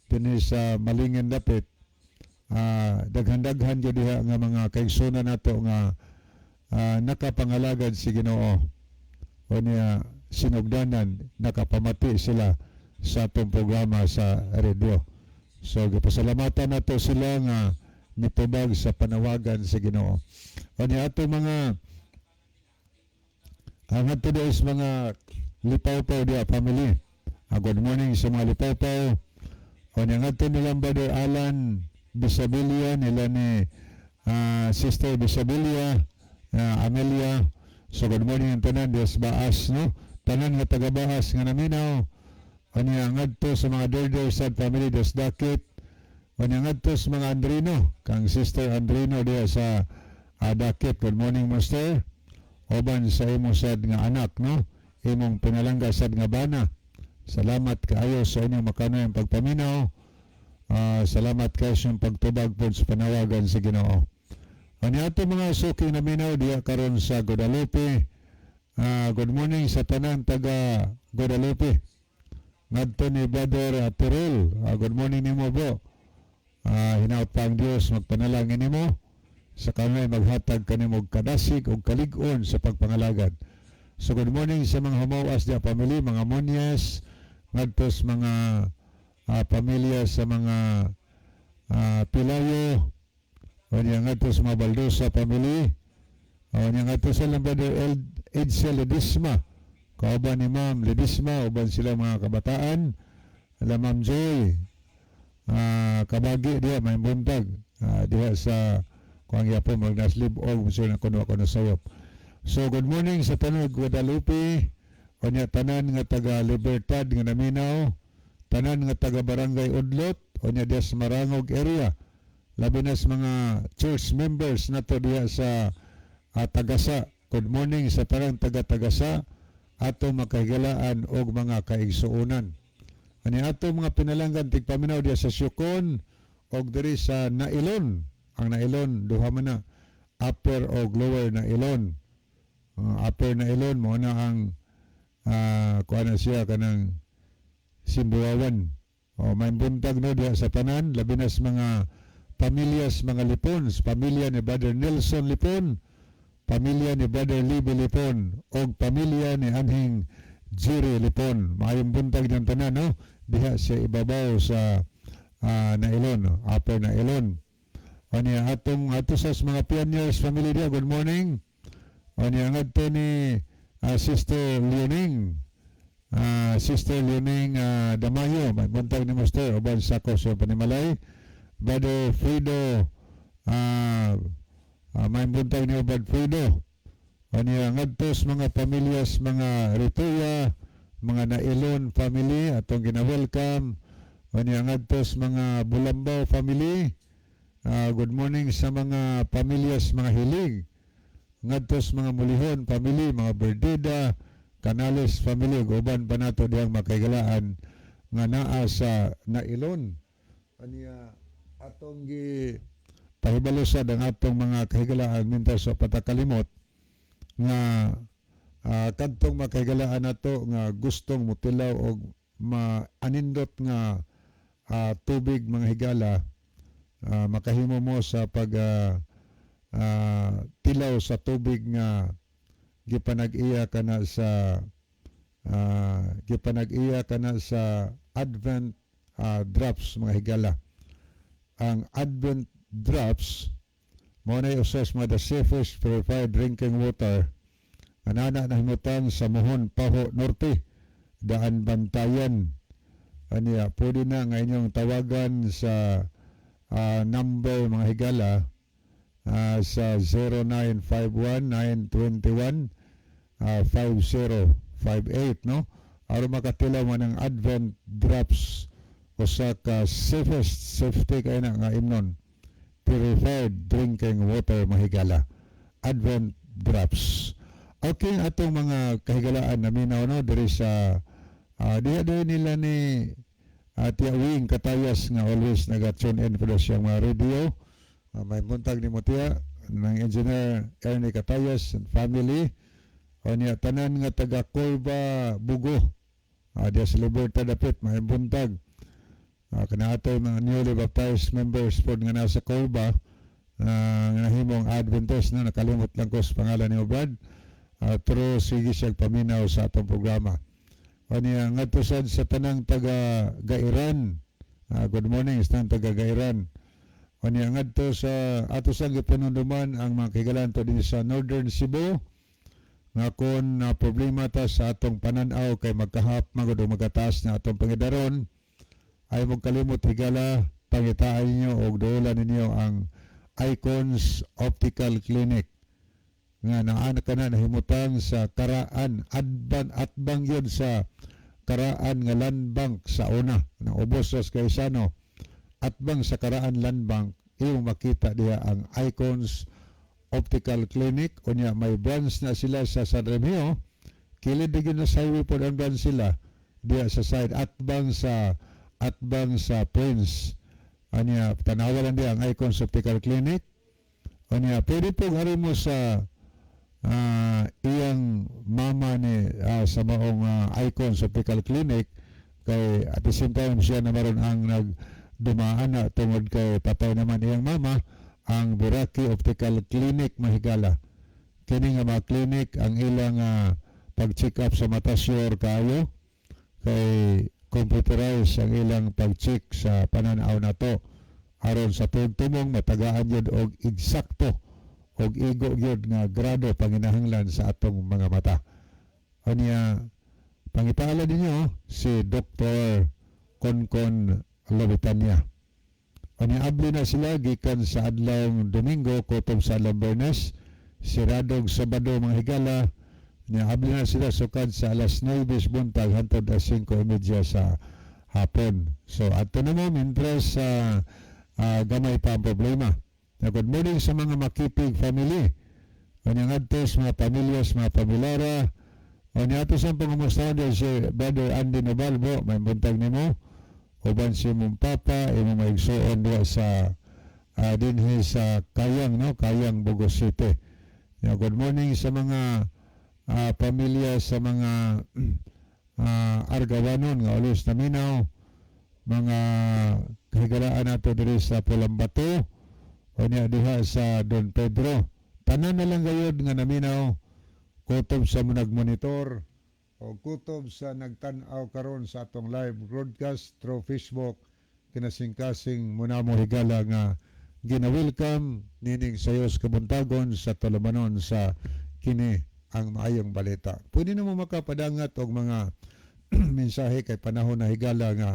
dinhi sa Malingin dapit. Daghan-daghan gyud diha nga mga kaigsunan nato nga nakapangalagad si Ginoo. O niya sinugdanan nakapamati sila sa atong programa sa radio. So gipasalamatan nato sila nga mitubag sa panawagan sa Ginoo. O niya ato mga ang ato is mga Lipawpaw diha family. Good morning sa mga Lipawpaw. O niya ngadto nilang Brother Alan Bisabilia, nila ni Sister Bisabilia. Amelia. So good morning ang tanan diya sa Baas, no? Tanan nga taga Baas nga naminaw. Unya ngadto sa mga Derder sad family diya sa Dakit. Unya ngadto sa mga Andrino, kang Sister Andrino diya sa Dakit. Good morning, Master. Uban sa imo sad nga anak, no? Imong pinalangga sad nga bana. Salamat kaayo sa inyong makanuyang pagpaminaw. Salamat kaayo sa inyong pagtubag po sa panawagan sa Ginoo. Ani ato mga suki naminaw diya karon sa Guadalupe. Good morning sa tanan taga Guadalupe. Ngadto ni Brother Terrell. Good morning nimo, bro. Hinaut pa ang Dios magpanalangin nimo sa kanunay maghatag kanimo og kadasig og kalig-on sa pagpangalagad. So good morning sa mga Humawas diya family, mga Monyes, ngadto sa mga pamilya sa mga Pilayo, unya ngadto sa mga Baldosa family, unya ngadto sa ilang Brother Edsel Ledisma, kauban ni Ma'am Ledisma, uban sila mga kabataan, ala Ma'am Joy, kabagi diya, may buntag, diha sa kuang yapon, magnaslib og so na kuno ako nasayop. So good morning sa tanan Guadalupe, unya tanan nga taga Libertad nga naminaw, tanan nga taga Barangay Udlot, unya diha sa Marangog area. Labi na sa mga church members nato diha sa Tagasa. Good morning sa tanang taga Tagasa ato makahigalaan og mga kaigsuonan. Ani ato mga pinalanggan tigpaminaw diha sa Siocon og diri sa Nailon. Ang Nailon duha man na, upper og lower Nailon. Upper Nailon mo na ang kuan na siya kanang Simbuawan. O may buntag, no, diha sa tanan, labi na sa mga pamilyas mga Lipons, pamilya ni Brother Nelson Lipon, pamilya ni Brother Libby Lipon, og pamilya ni Anhing Jerry Lipon. Maayong buntag niyang tanan, no? Diha sa ibabaw sa Nailon, no? Upper Nailon. Unya atong ato sa mga pioneers family diha, good morning. Unya ngadto ni Sister Leoning. Sister Leoning Damayo, may buntag ni Master, uban sa ko sa panimalay. Brother Frido, may buntag ni Brother Frido. Unya ngadto sa mga pamilyas mga Rituya, mga Nailon family atong gina-welcome. Unya ngadto sa mga Bulambaw family. Good morning sa mga pamilyas mga Hilig. Ngadto sa mga Mulihon family, mga Berdida, Canales family, ug uban pa nato diyang makaigalaan nga naa sa Nailon. Aniya atong gi pahibalo sad ang atong mga kahigalaan mintas sa patakalimot nga kadtong makahigalaan nato nga gustong mutilaw og maanindot nga tubig, mga higala, makahimo mo sa pag tilaw sa tubig nga gipanag-iya kana sa Advent Drops, mga higala. Ang Advent Drops mao na usa sa mga the safest purified drinking water. Anana nahimutan sa Mohon, Pajo Norte, Daan Bantayan. Aniya pwede na nga inyong tawagan sa number, mga higala, sa 0951 921 5058, no, aron makatilaw man ang Advent Drops, usa ka safest, safety kay na nga imnon, purified drinking water, mahigala, Advent Drops. Okay, atong mga kahigalaan naminaw, no, diri sa diha diri nila ni Tia Wing Katayas nga always naga-tune in po siyang mga radio. May buntag ni Mutia ng Engineer Ernie Katayas and family. O niya tanan nga taga Colba Bugo. Diya sa Libertad dapit, may buntag. Kanaatoy mga newly baptized members po nga nasa Colba nga nahimong Adventist na nakalimot lang ko sa pangalan ni Brad. Pero sige siya paminaw sa atong programa. O niya ngadto sad sa tanang taga Gairan. Good morning sa tanang taga Gairan. O niya ngadto sa ato sang gipanunduman ang mga kahigalaan to din sa Northern Cebu nga kon na problema ta sa atong pananaw kay magkahap magud o magkataas na atong pangidaron, ay mo kalimot, higala, pangitaan ninyo og duolan ninyo ang Icons Optical Clinic. Nga naa ka na nahimutang sa Karaan, adban atbang yun sa Karaan nga Land Bank sa una na ubos sa Gaisano, atbang sa Karaan Land Bank, imong makita diha ang Icons Optical Clinic. Unya may branch na sila sa San Remigio, kilid din na sa highway po ang branch sila diha sa side atbang sa Prince. Anya tanawa lang diha ang Icons Optical Clinic. Unya pwede po hari mo sa iyang mama ni sa maong Icons Optical Clinic kay at the same time siya na maron ang nagdumaan na tungod kay patay naman iyang mama ang Biraki Optical Clinic. Mahigala, kini nga mga clinic, ang ilang pag-check up sa mata sure kayo kay computerized ang ilang pag-check sa pananaw nato aron sa tumong matagaan yun og eksakto og igo gyud nga grado panginahanglan sa atong mga mata. Anya pangitaala ninyo si Dr. Konkon Lobitanya. Anya abli na sila gikan sa adlawng Domingo kutob sa adlawng Biyernes, siradog Sabado, mga higala. Nya abli na sila sukad sa alas 9 buntag hantod alas 5:30 sa hapon. So ato na mo mientras sa gamay pa ang problema. Na good morning sa mga Makipig family. Kanyang adto sa mga pamilya, sa mga pamilara. Kanya ato sa pangumustahan din si Brother Andy Nobalbo, may buntag nimo. Uban si imong papa, imong maigsuon diha sa dinhi sa Kayang, no? Kayang, Bogo City. Ya, good morning sa mga pamilya sa mga Argawanon nga always naminaw, mga kahigalaan nato diri sa Pulambato o niya diha sa Don Pedro. Tanan na lang gayod nga naminaw kutob sa mo nagmonitor o kutob sa nagtan-aw karon sa atong live broadcast through Facebook, kinasingkasing muna mo higala nga gina-welcome nining sayos kabuntagon sa tulumanon sa kini ang maayong balita. Pwede na mo makapadangat og mga mensahe kay panahon na, higala, nga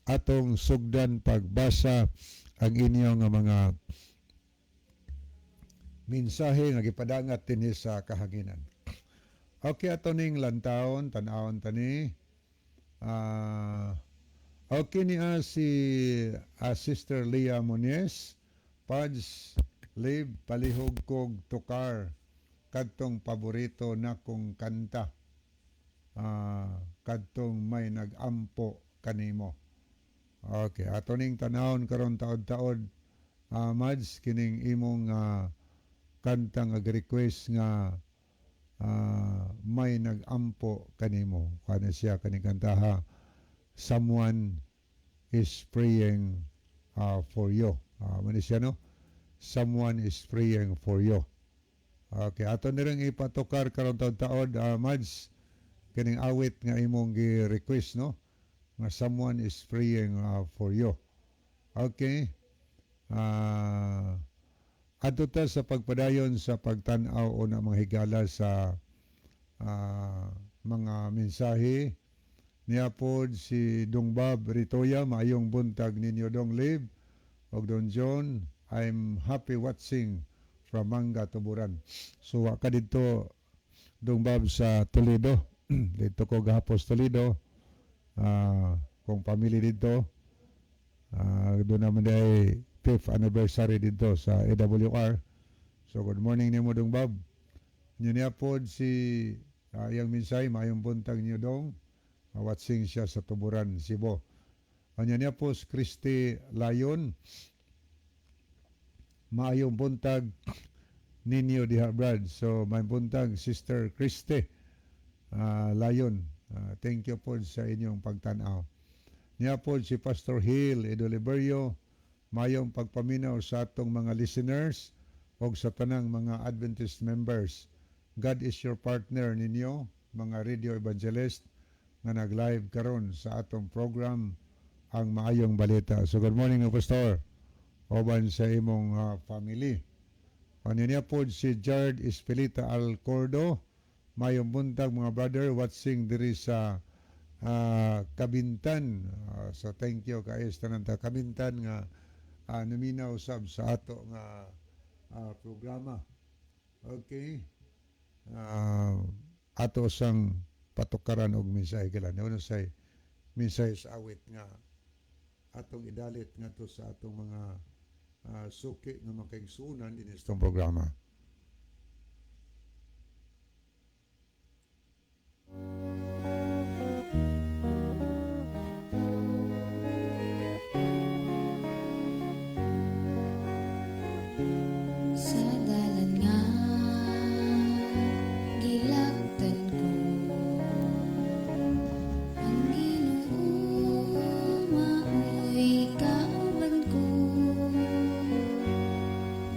atong sugdan pagbasa ang inyong nga mga mensahe nga gipadangat dinhi sa kahanginan. Okay, ato ning lantawon, tan-awon tani. Okay niya si Sister Leah Moniz. "Pads, live, palihog kog tukar kadtong paborito nakong kanta. Kadtong 'May Nag-ampo Kanimo.'" Okay, ato ning tanawon karon taod-taod, Mads, kining imong kanta nga request nga 'May Nag-ampo Kanimo. Kana siya kaning kantaha, "Someone Is Praying for You." Man siya, no? "Someone Is Praying for You." Okay, ato ni ring ipatukar karon taod-taod, Mads, kining awit nga imong gi-request, no? Nga "Someone Is Praying for You." Okay. Adto ta sa pagpadayon sa pagtan-aw o na mga higala sa mga mensahe. Niya pod si Dong Bob Ritoya, "Maayong buntag ninyo Dong Liv og Don John. I'm happy watching from Manga, Tuburan." So wa ka didto, Dong Bob, sa Toledo. Didto ko gahapos Toledo. Kong pamilya didto. Doon naman ay fifth anniversary didto sa AWR. So good morning nimo, Dong Bob. Niya pod si iyang mensahe, "Maayong buntag niyo dong." Watching siya sa Tuburan, Cebu. Anya niya po si Christy Layon. "Maayong buntag ninyo diha, Brad." So may buntag, Sister Christy Layon. Thank you po sa inyong pagtanaw. Niya po si Pastor Hill Edoliberio. "Mayong pagpaminaw sa atong mga listeners o sa tanang mga Adventist members. God is your partner ninyo, mga radio evangelist nga nag-live karon sa atong program ang Maayong Balita." So good morning, Pastor, uban sa imong family. Ano niya po si Jared Espelita Alcordo. "Mayong buntag mga brother, watching diri sa Kabintan." So thank you kaayo sa tanan ta Kabintan nga naminaw sab sa ato nga programa. Okay. Ato sang patukaran og mensahe kila. Ano say mensahe sa awit nga atong idalit ngadto sa atong mga suki nga makaigsunan dinhi sa atong programa. Sa dalan nga gilaktan ko, ang Ginoo maoy kauban ko.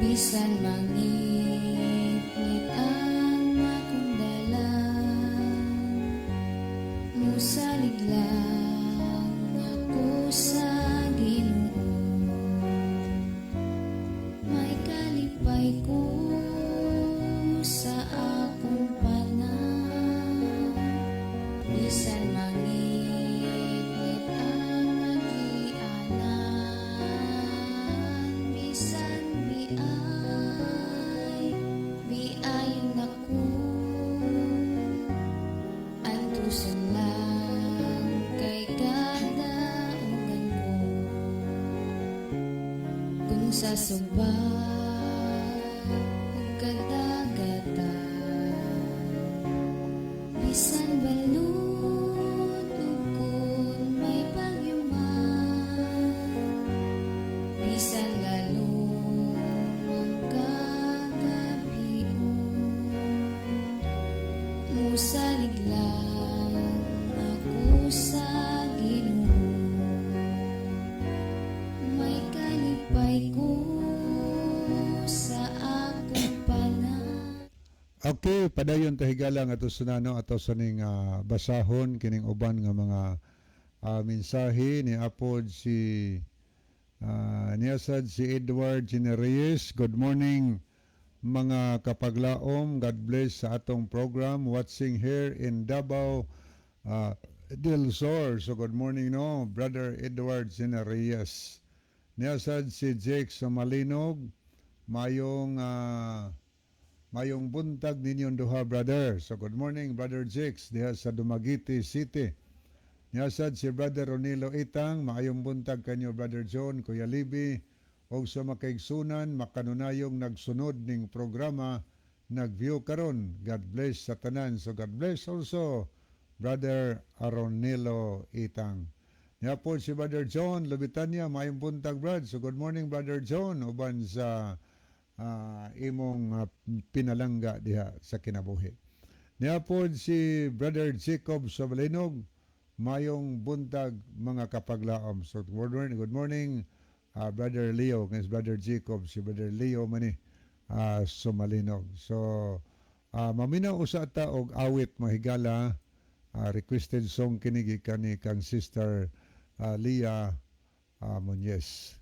Bisan mangitngit ang akong dalan, musalig lang ako sa Ginoo. May kalipay ko sa akong panan, bisan mangitngit ang agianan. Bisan biay, biayon ako, antuson lang kay kadaugan ko. Kung sa suba ug kadagatan, bisan balud ug kun may bagyo man, bisan lalom ang kagabion, musalig lang ako sa Ginoo. May kalipay ko sa akong panan. Okay, padayon ta, higala, nga ato sunano ato sa ning basahon kining uban nga mga mensahe ni apod si niyasad si Edward Genereyes. Good morning, mga kapaglaom. God bless sa atong program. Watching here in Davao del Sur. So good morning, no, Brother Edward Genereyes. Niyasad si Jake Samalinog. Mayong buntag ninyong duha, brother. So good morning, Brother Jakes, diha sa Dumaguete City. Niyasad si Brother Ronilo Itang, maayong buntag kanyo, Brother John, Kuya Libi, og sa makaigsunan makanunayong nagsunod ning programa, nag-view karon. God bless sa tanan. So God bless also, Brother Aronilo Itang. Niya po si Brother John Lubitanya, maayong buntag, brad. So good morning, Brother John, uban sa imong pinalangga diha sa kinabuhi. Niya po si Brother Jacob Sabalinog, mayong buntag, mga kapaglaom. So good morning, good morning, Brother Leo, ngayon si Brother Jacob, si Brother Leo mani Sumalinog. So maminaw usa ta og awit, mahigala, requested song kini gikan ni kang Sister Leah Muñez.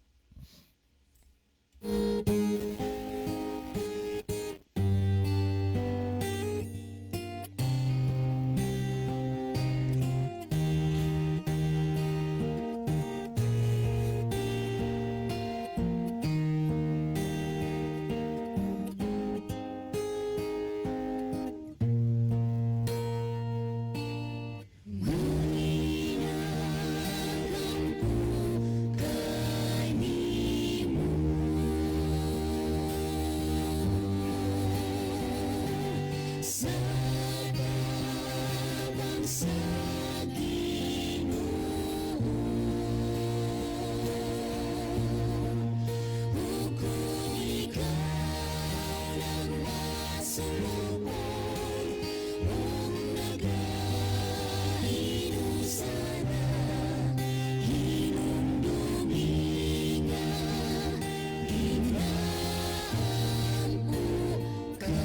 Sa tabang sa Ginoo ug kung ikaw lang masulupon ug nagahinusana, hinumdumi nga ginampo ka.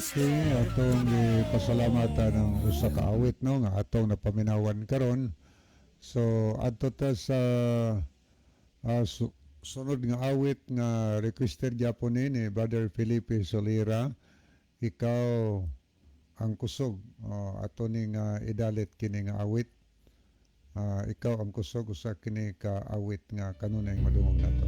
Okay, atong pasalamatan ang usa ka awit, no, nga atong napaminawan karon. So adto ta sa sunod nga awit nga requested gyapon ni Brother Felipe Solira, "Ikaw ang Kusog." Oh, ato ning idalit kini nga awit. "Ikaw ang Kusog", usa kini ka awit nga kanunay madungog nato.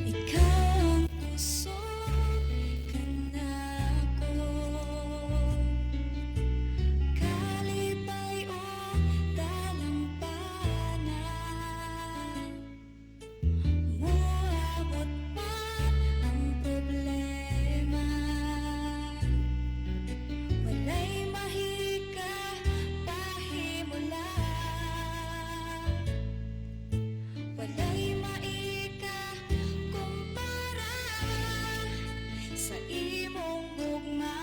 Ikaw ang kusog kanako, kalipay o dalampana. Moabot man ang problema, walay mahika pahimula. Walay maika kumpara sa imong gugma.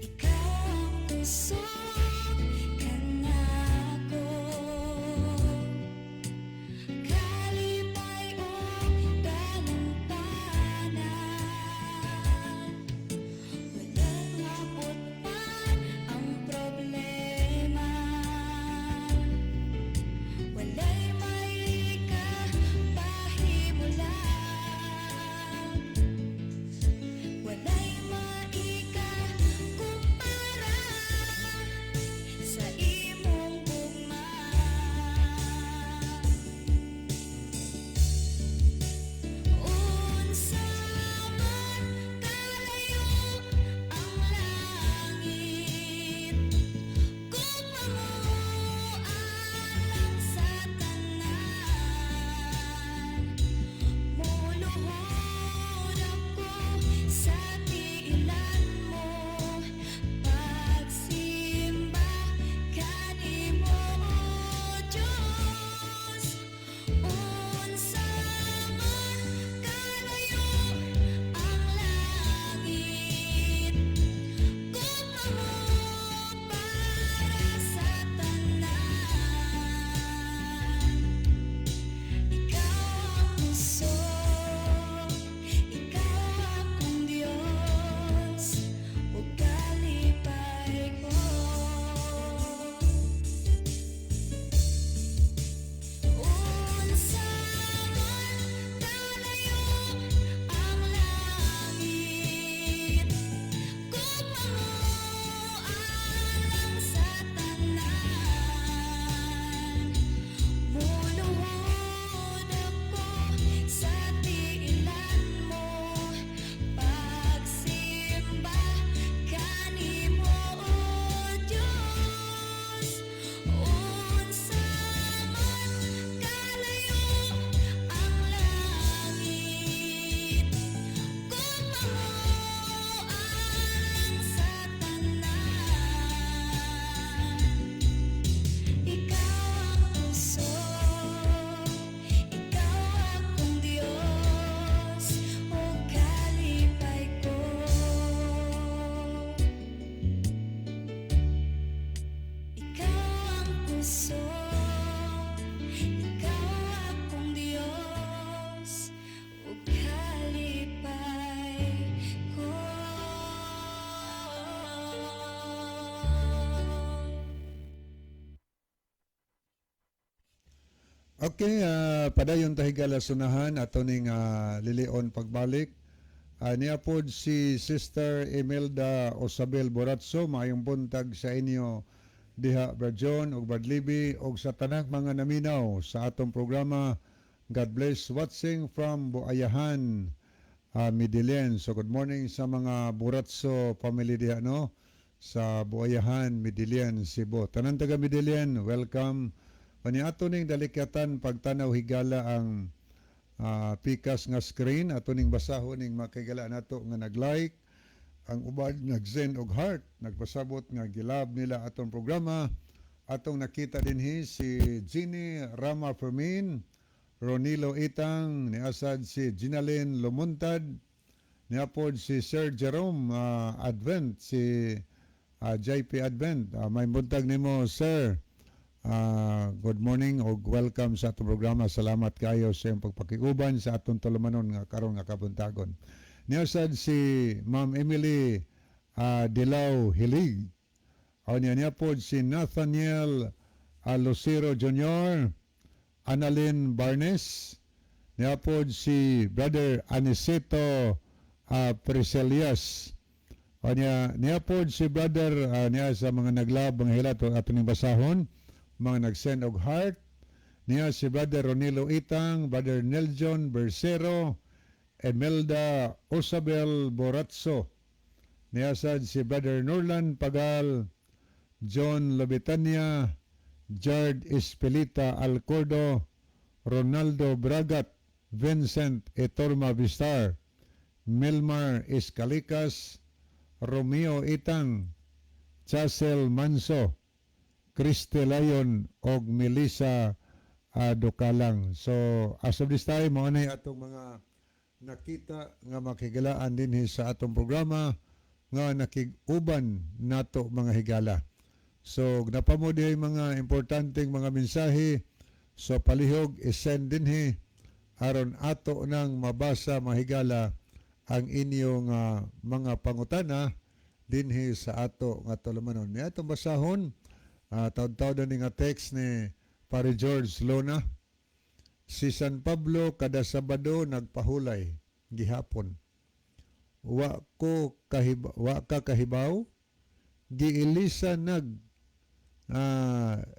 Ikaw ang kusog kanako, kalipay o dalampana. Walang abot man ang problema, walay maika pahimula. Walay maika kumpara sa imong gugma. Unsa man kalayo ang langit, gugma mo alang sa tanan. Muluhod ako sa tiilan mo, pagsimba kanimo, Diyos. Unsa man kalayo ang langit, gugma mo para sa tanan. Ikaw ang kusog, ikaw akong Diyos, ug kalipay ko. Unsa man kalayo ang langit, gugma mo alang sa tanan. Muluhod ako sa tiilan mo, pagsimba kanimo, Diyos. Unsa man kalayo ang langit, gugma mo alang sa tanan. Ikaw ang kusog, ikaw akong Diyos, ug kalipay ko. Ikaw ang kusog, ikaw akong Diyos, ug kalipay ko. Okay, padayon ta, higala, sunahan ato ning lilion pagbalik. Niya pod si Sister Imelda Osabel Boratso, maayong buntag sa inyo diha, Brad John ug Brad Libby ug sa tanang mga naminaw sa atong programa. God bless, watching from Buayahan, Medellin. So good morning sa mga Boratso family diha, no, sa Buayahan, Medellin, Cebu. Tanan taga Medellin, welcome. Unya ato ning dalikyatan pagtanaw, higala, ang pikas nga screen. Ato ning basahon ning makigala nato nga nag-like. Ang uban nag-send og heart, nagpasabot nga gilab nila atong programa. Atong nakita dinhi si Ginny Rama Fermin, Ronilo Itang, niasad si Ginalyn Lumuntad, Niya pod si Sir Jerome Advent, si JP Advent. Maayong buntag nimo, sir. Good morning ug welcome sa atong programa. Salamat kayo sa iyong pagpakiguban sa atong tulumanon nga karon nga kabuntagon. Niya sad si Ma'am Emily Dilaw Hilig. O niya niya pod si Nathaniel Lucero Jr., Annalyn Barnes, niya pod si Brother Aniceto Priscilias. O niya, niya pod si Brother niya sa mga naglab mga hilat ato ning basahon, mga nag-send og heart. Niya si Brother Ronilo Itang, Brother Neljon Bersero, Emelda Osabel Boratso. Niya sad si Brother Norlan Pagal, John Lobitania, Jard Espelita Alcordo, Ronaldo Bragat, Vincent Etorma Vistar, Milmar Escalicas, Romeo Itang, Chasel Manso, Christy Layon og Melissa Ducalang. So as of this time, mao na atong mga nakita nga makigalaan dinhi sa atong programa nga nakig-uban nato, mga higala. So napamo dihay mga importanteng mga mensahe. So palihog i-send dinhi aron ato nang mabasa, mahigala, ang inyong mga pangutana dinhi sa ato nga tulumanon. Ni atong basahon taud-taud ni nga text ni Pare George Lona. Si San Pablo kada Sabado nagpahulay gihapon. Wa ka kahibaw, giilisa nag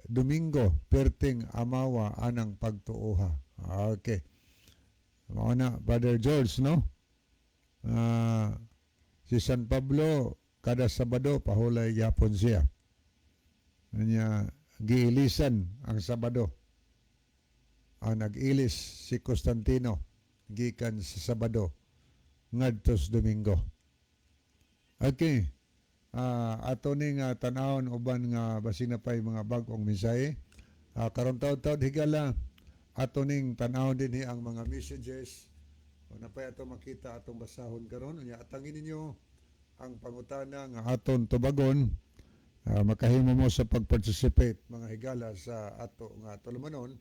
Domingo perting amawa anang pagtuoha. Okay. Mao na, Brother George, no? Si San Pablo kada Sabado pahulay gyapon siya. Nya giilisan ang Sabado. Ang nag-ilis si Constantino gikan sa Sabado ngadto sa Domingo. Okay. Ato ning tan-awon uban nga basin na pay mga bag-ong mensahe. Karon taud-taud, higala, ato ning tan-awon dinhi ang mga messages. O napay ato makita atong basahon karon. Unya atangin ninyo ang pangutana nga aton tubagon. Makahimo mo sa pag-participate, mga higala, sa ato nga tulumanon.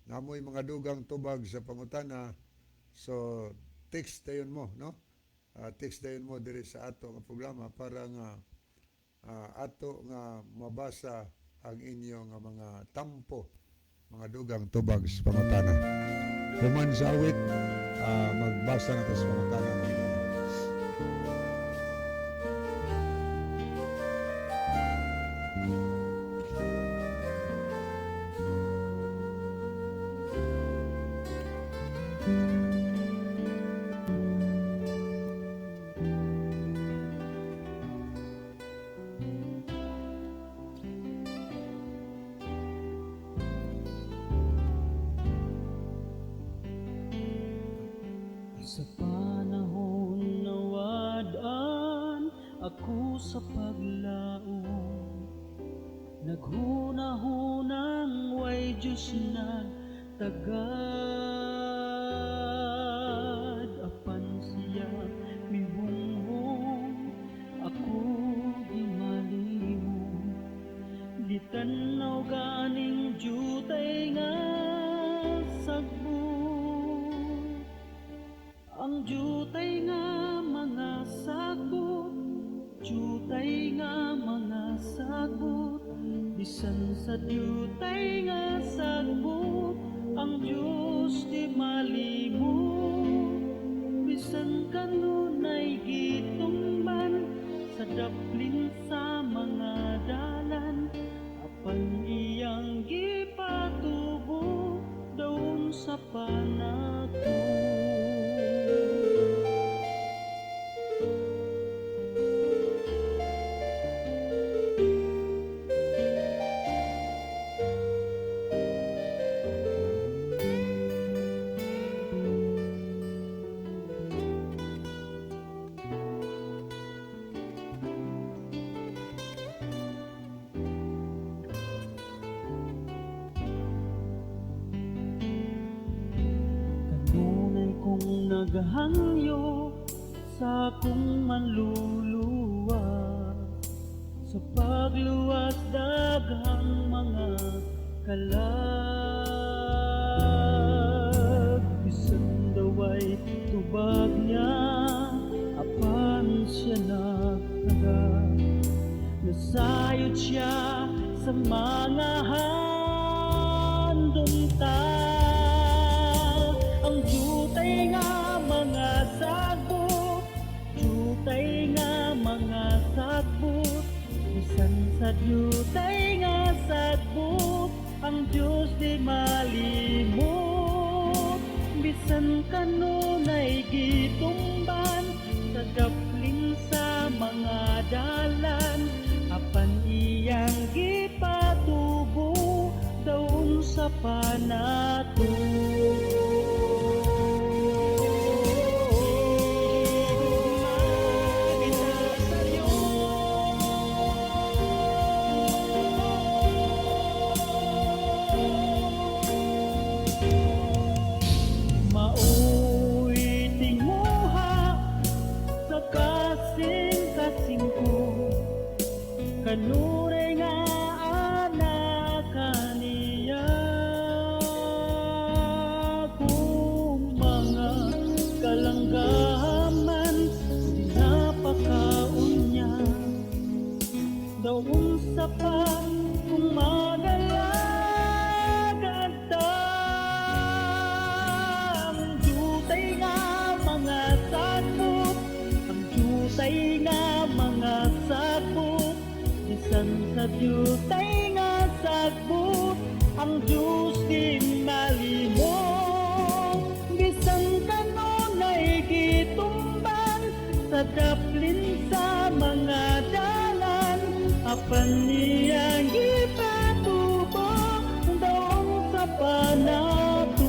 Namoy mga dugang tubag sa pangutana. So text dayon mo, no? Text dayon mo diri sa ato nga programa para nga ato nga mabasa ang inyong nga mga tampo, mga dugang tubag sa pangutana. Human sa awit, magbasa na ta sa pangutana, mga higala. Sa panahon na wad-an ako sa paglaom, naghuna-hunang way Diyos na tagad. Apan siya mihunghong, ako gimalimong. Gitan-aw ganing jutay nga sagbot, ang jutay nga mga sagbot, jutay nga mga sagbot. Bisan sa jutay nga sagbot, ang Diyos di malimot. Bisan kanunay gitumban sa daplin sa mga dalan, apan iyang gipatubo daon sa panakot. Kanunay kong naghangyo Sa akong manluluwas, sa pagluwas daghang mga kalag. Bisan daway tubag niya, apan siya nagtaga. Nasayod siya sa mga handom ta. Ang jutay nga mga sagbot, jutay nga mga sagbot, bisan sa jutay nga sagbot, ang Diyos di malimot. Bisan kanunay gitumban sa daplin sa mga dalan, apan iyang gipatubo daon sa panato. Maoy tinguha sa kasing-kasing ko, kanunay nga anak niya. Kung mga kalanggaman di napakaon niya, daon sa pa kung magalagad ta. Ang jutay nga mga sagbot, ang jutay nga mga sagbot, bisan sa jutay nga sagbot, ang Diyos di malimot. Bisan kanunay gitumban sa daplin sa mga dalan, apan niyang gipatubo daon sa panato.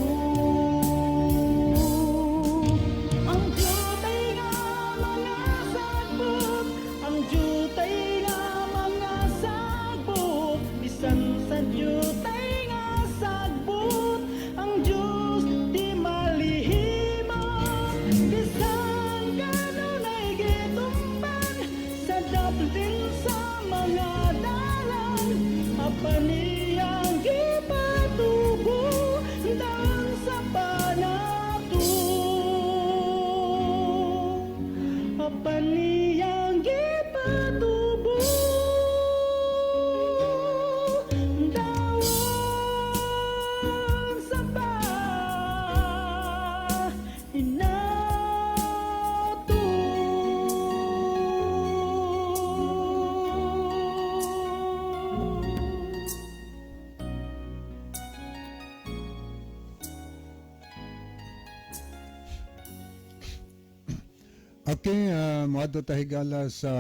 Ang jutay nga mga sagbot, ang jutay nga mga sagbot, bisan sa jutay nga sagbot, ang Diyos di malihimot. Bisan kanunay gitumban sa daplin sa mga dalan, apan iyang gipatubo daon sa panato. Apan iyang gipatubo daon sa panato. Okay, moadto ta, higala, sa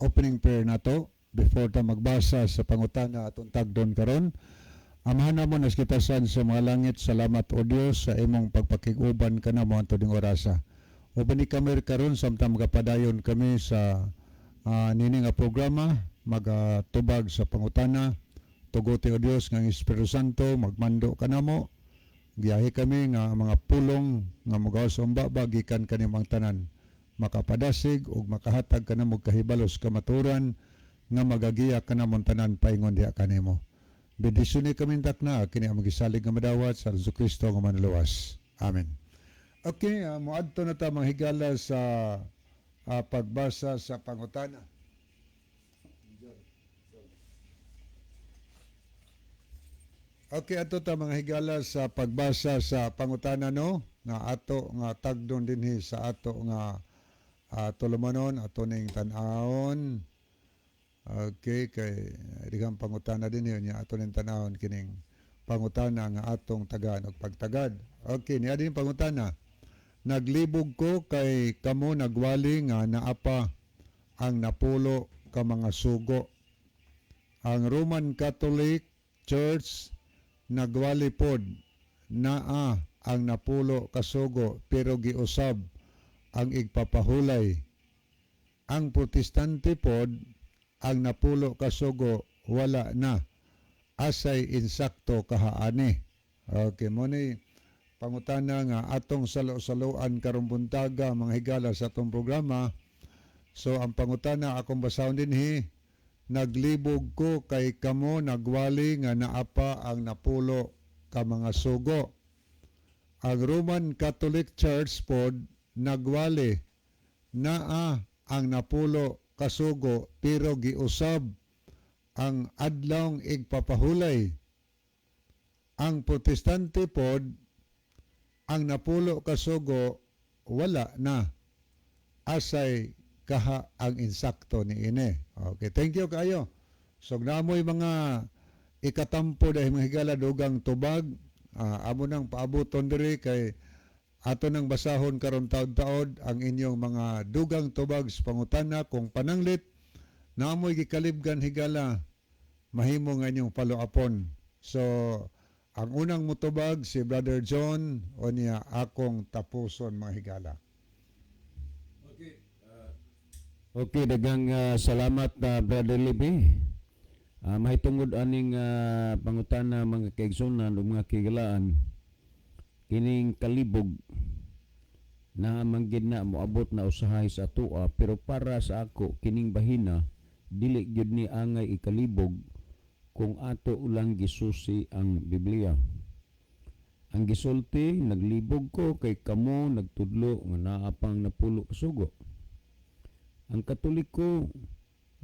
opening prayer nato before ta magbasa sa pangutana atong tagdon karon. Amahan namo nga naas sa mga langit, salamat o Dios sa imong pagpakig-uban kanamo anto ning orasa. Uban ni kami karon samtang magapadayon kami sa nini nga programa, magatubag sa pangutana. Tuguti, o Dios, nga ang Espiritu Santo magmando kanamo. Giyahi kami nga mga pulong nga mogawas sa umbaba gikan kanimo ang tanan makapadasig ug makahatag kanamo kahibalos kamaturan nga magagiya kanamong tanan paingon diha kanimo. Bendisyoni kami takna kini ang magisalig nga madawat sa Hesus Kristo nga manluwas. Amen. Okay, moadto na ta, mga higala, sa pagbasa sa pangutana. Okay, ato ta, mga higala, sa pagbasa sa pangutana, no, nga ato nga tagdon dinhi sa ato nga tulumanon. Ato ning tan-awon. Okay, kay digang pangutana dinhi niya, ato ning tan-awon kining pangutana nga atong tagaan og pagtagad. Okay, niya din pangutana. Naglibog ko kay kamo nagwali nga naapa ang 10 ka mga sugo. Ang Roman Catholic Church nagwali pod naa ang 10 ka sugo pero giusab ang igpapahulay. Ang Protestante pod, ang 10 ka sugo wala na. Asay insakto kahaani? Okay, mo ni Pangutana nga atong salo-saloan karong buntaga, mga higala, sa atong programa. So ang pangutana akong basahon dinhi: "Naglibog ko kay kamo nagwali nga naa pa ang 10 ka mga sugo. Ang Roman Catholic Church pod nagwali naa ang 10 ka sugo pero giusab ang adlawng igpapahulay. Ang Protestante pod, ang 10 ka sugo wala na. Asay kaha ang insakto ni ini?" Okay, thank you kayo. So namoy mga ikatampo dahil, mga higala, dugang tubag, amo nang paabuton diri kay ato nang basahon karon taod-taod ang inyong mga dugang tubag sa pangutana. Kung pananglit naamoy gikalibgan, higala, mahimo nga inyong follow-upon. So ang unang mutubag si Brother John o niya akong tapuson, mga higala. Okay, daghang salamat, Brother Libby. Mahitungod aning pangutana, mga kaigsunan ug mga kahigalaan, kining kalibog na man gid na moabot na usahay sa atoa, pero para sa ako kining bahina dili gyud ni angay ikalibog kung ato lang gisusi ang Biblia. Ang gisulti, "Naglibog ko kay kamo nagtudlo nga naa pang 10 kasugo. Ang Katoliko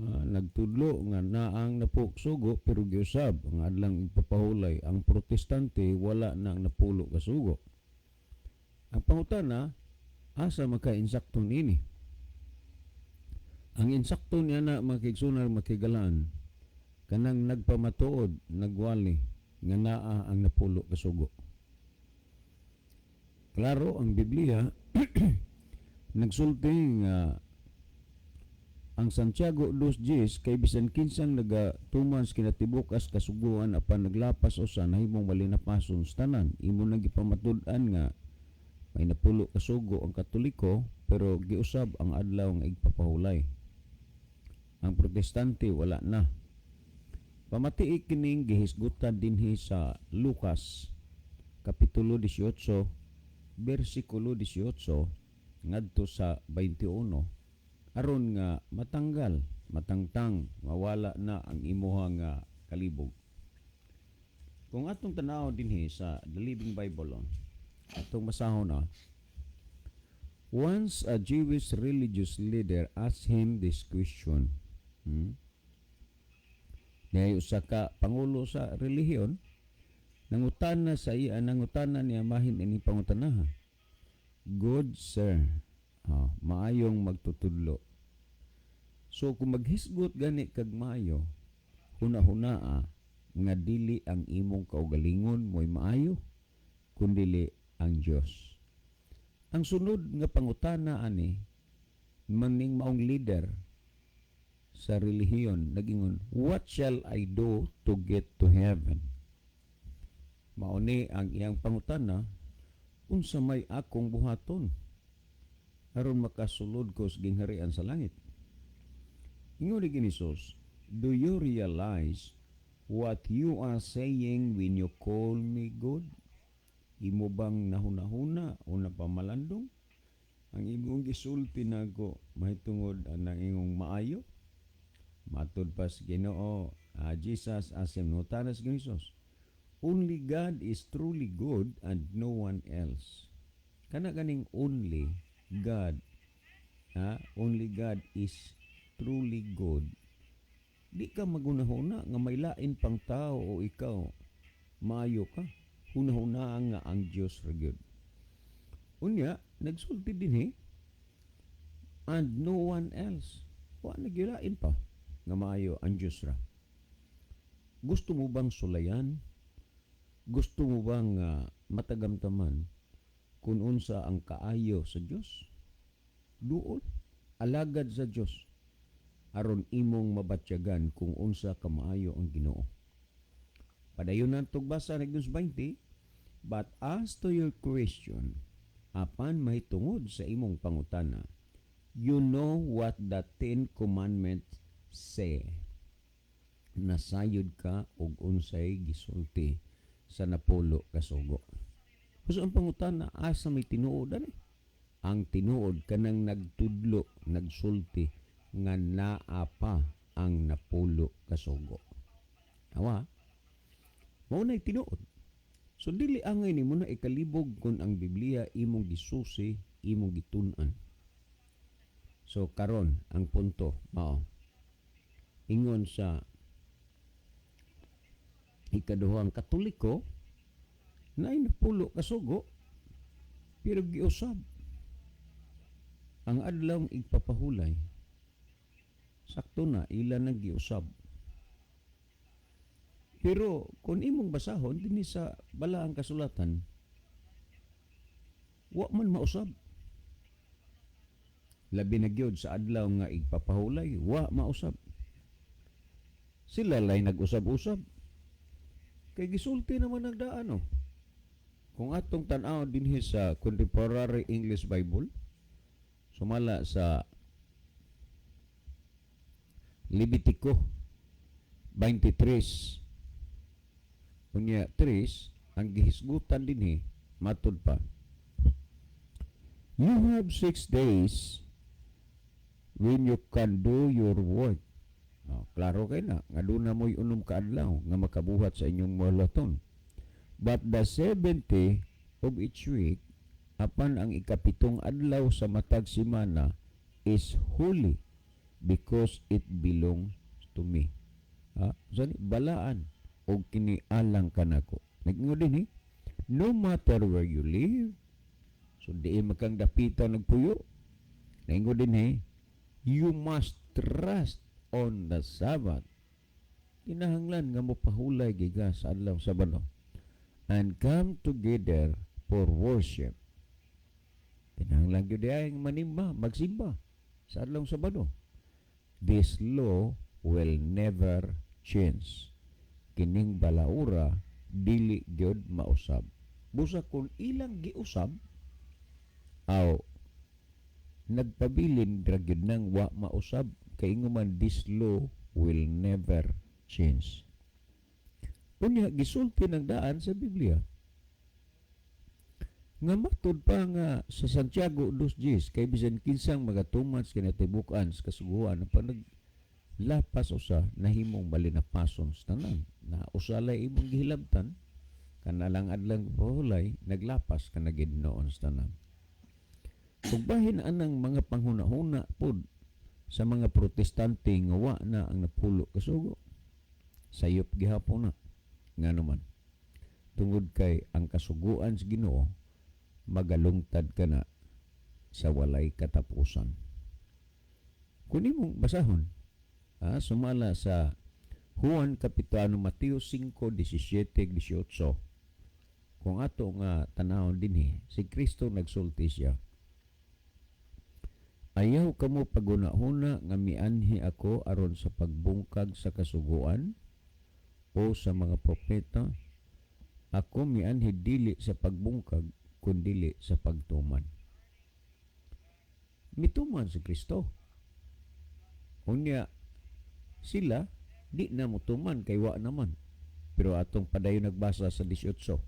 nagtudlo nga naang 10 sugo pero giusab ang adlang ipapahulay. Ang Protestante, wala na ang 10 kasugo." Ang pangutana, asa maka-insakto nini? Ang insakto niya na, mga kaigsunan, mga kahigalaan, kanang nagpamatuod, nagwali nga naa ang 10 kasugo. Klaro ang Biblia, nagsulti nga ang Santiago 2:10, "Kay bisan kinsang nagatuman sa kinatibuk-as kasuguan apan naglapas usa, nahimong malinapason sa tanan." Imo nang gipamatud-an nga may 10 kasugo ang Katoliko pero giusab ang adlaw nga igpapahulay. Ang Protestante, wala na. Pamatii kining gihisgutan dinhi sa Lucas Kapitulo 18 bersikulo 18 ngadto sa 21 aron nga matanggal, matangtang, mawala na ang imuha nga kalibog. Kung atong tanaw dinhi sa The Living Bible, oh, atong masahon na. Once a Jewish religious leader asked him this question. Niya usa ka pangulo sa relihiyon nangutana sa iya, nangutana niya mahin ini pangutanaha. "Good sir," ah, maayong magtutudlo. So kung maghisgot gani kag maayo, huna-hunaa nga dili ang imong kaugalingon mo'y maayo, kundili ang Dios. Ang sunod nga pangutana ani maning maong leader sa relihiyon, nagingon, "What shall I do to get to heaven?" Mao ni ang iyang pangutana, unsa may akong buhaton aron makasulod ko sa gingharian sa langit? Ingon ni Jesus, "Do you realize what you are saying when you call me good? Imo bang nahunahuna o napamalandong ang imong gisulti nako mahitungod anang imong maayo?" Matud pa sa Ginoo, Jesus asked him, nangutana sa Jesus, "Only God is truly good and no one else." Kana ganing only God, ha? Only God is truly good. Di ka magunahuna nga may lain pang tao o ikaw maayo ka. Hunahuna nga ang Dios ra gyud. Unya, nagsulti dinhi, "and no one else." Wa na gyud lain pa nga maayo, ang Dios ra. Gusto mo bang sulayan? Gusto mo bang matagamtaman kung unsa ang kaayo sa Dios? Duol, alagad sa Dios aron imong mabatyagan kung unsa kamaayo ang Ginoo. Padayon na basa ng 20, "But as to your question," apan mahitungod sa imong pangutana, "you know what the Ten Commandments say." Nasayod ka og unsay gisulti sa 10 kasugo. Basta ang pangutana, asa may tinuod ani? Ang tinuod kanang nagtudlo, nagsulti nga naa pa ang napulo kasugo. Awa? Mao na'y tinuod. So dili angay nimo na ikalibog kung ang Biblia imong gisusi, imong gitun-an. So karon ang punto mao ingon sa ikaduhang Katoliko naay napulo kasugo pero giusab ang adlaw igpapahulay. Sakto na ila nang giusab. Pero kung imong basahon dinhi sa balaang kasulatan, wa man mausab. Labi na gyud sa adlaw nga igpapahulay, wa mausab. Sila lay nag-usab-usab. Kay gisulti naman ang daan, oh. Kung atong tan-aw dinhi sa Contemporary English Bible, sumala sa Levitico 23 unya 3, ang gihisgutan dinhi matud pa, "You have 6 days when you can do your work." Oh, klaro kay na nga duna mo'y 6 ka adlaw nga makabuhat sa inyong buhaton. "But the seventh day of each week," apan ang ikapitong adlaw sa matag semana, "is holy because it belongs to me." Ha? Sani balaan og kini alang kanako. Nag-ingon dinhi, "No matter where you live." So di makang dapita nagpuyo. Naingon dinhi, "You must rest on the Sabbath." Kinahanglan nga mopahulay giga sa adlaw Sabado. "And come together for worship." Kinahanglan gyud ay manimba, magsimba sa adlaw Sabado. "This law will never change." Kining balaura dili gyud mausab. Busa kung ilang giusab, aw nagpabilin ra gyud nang wa mausab kay ingon man, "This law will never change." Unya gisulti ng daan sa Biblia nga matud pa nga sa Santiago 2:10, kay bisan kinsang magatuman sa kinatibuk-an sa kasuguan pa naglapas usa, nahimong malinapason sa tanan. Na usalay imong gihilabtan kana lang adlang pahulay, naglapas ka na gid noon sa tanan. Ug bahin anang mga panghuna-huna pod sa mga Protestante nga wa na ang napulo kasugo, sayop gihapon na. Ngano man? Tungod kay ang kasuguan sa Ginoo magalungtad ka na sa walay katapusan. Kung imong basahon, sumala sa Juan Kapitano Mateo 5:17 18, kung ato nga tanawon dinhi, si Kristo nagsulti siya, "Ayaw kamo paghuna-huna nga mianhi ako aron sa pagbungkag sa kasuguan o sa mga propeta. Ako mianhi dili sa pagbungkag kundili sa pagtuman." Mituman si Kristo. Unya sila di na motuman kay wa naman. Pero atong padayon nagbasa sa 18.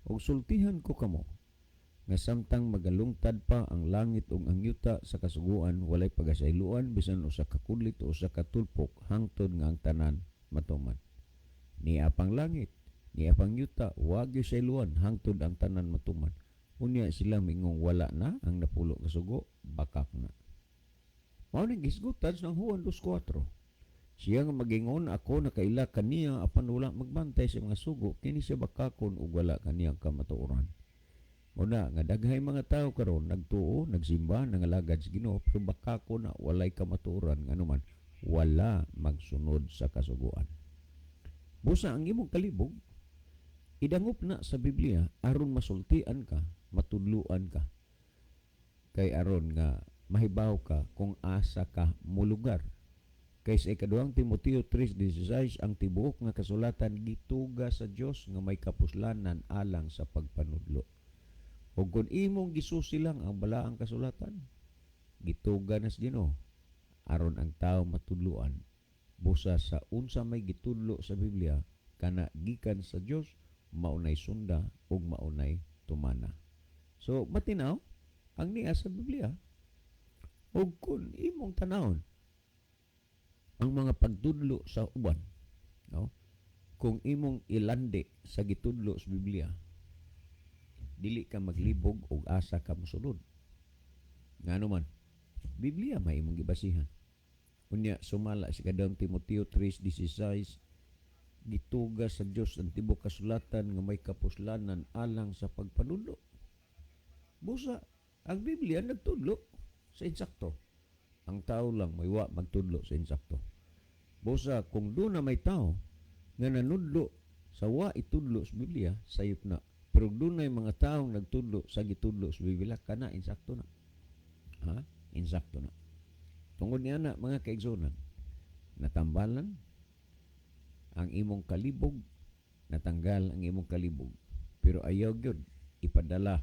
"Ug sultihan ko kamo nga samtang magalungtad pa ang langit ug ang yuta sa kasuguan, walay pagasayloan bisan usa ka kudlit o usa ka tulpok hangtod nga ang tanan matuman." Nia pang langit, nia pang yuta, wa gyud sayloan hangtod ang tanan matuman. Unya sila mingong wala na ang napulo kasugo, bakak na. Mao ning gisgutan sa Juan 2:4. Siya nga magingon, "Ako nakaila kaniya," apan wala magbantay sa mga sugo, kini siya bakakon ug wala kaniyang kamatuoran. Muna nga daghay mga tao karon nagtuo, nagsimba, nangalagad sa Ginoo, pero bakakon na, walay kamatuoran, nganuman wala magsunod sa kasuguan. Busa ang imong kalibog idangop na sa Biblia aron masultian ka, matudluan ka. Kay aron nga mahibaw ka kung asa ka molugar. Kay sa ikaduhang Timoteo 3:16, ang tibuok nga kasulatan gituga sa Dios nga may kapuslanan alang sa pagpanudlo. Ug kung imong gisusi lang ang balaang kasulatan, gituga na sa Ginoo aron ang tao matudluan. Busa sa unsa may gitudlo sa Biblia kana gikan sa Dios. Maunay sunda ug maunay tumana. So matinaw ang niya sa Biblia. Ug kun imong tanawon ang mga pagtudlo sa uban, no? Kung imong ilandi sa gitudlo sa Biblia, dili ka maglibog og asa ka mosulod. Ngano man, Biblia may imong gibasihan. Unya sumala sa kadang Timoteo 3:16, gituga sa Dios ang tibuok kasulatan nga may kapuslanan alang sa pagpanudlo. Busa, ang Biblia nagtudlo sa insakto. Ang tao lang may wa magtudlo sa insakto. Busa, kung doon na may tao nga nanudlo sa wa itudlo sa Biblia, sayop na. Pero doon na mga taong nagtudlo sa gitudlo sa Biblia, kana insakto na. Ha? Insakto na. Tungod niya na, mga kaigsunan, natambalan ang imong kalibog, natanggal ang imong kalibog. Pero ayaw gyud ipadala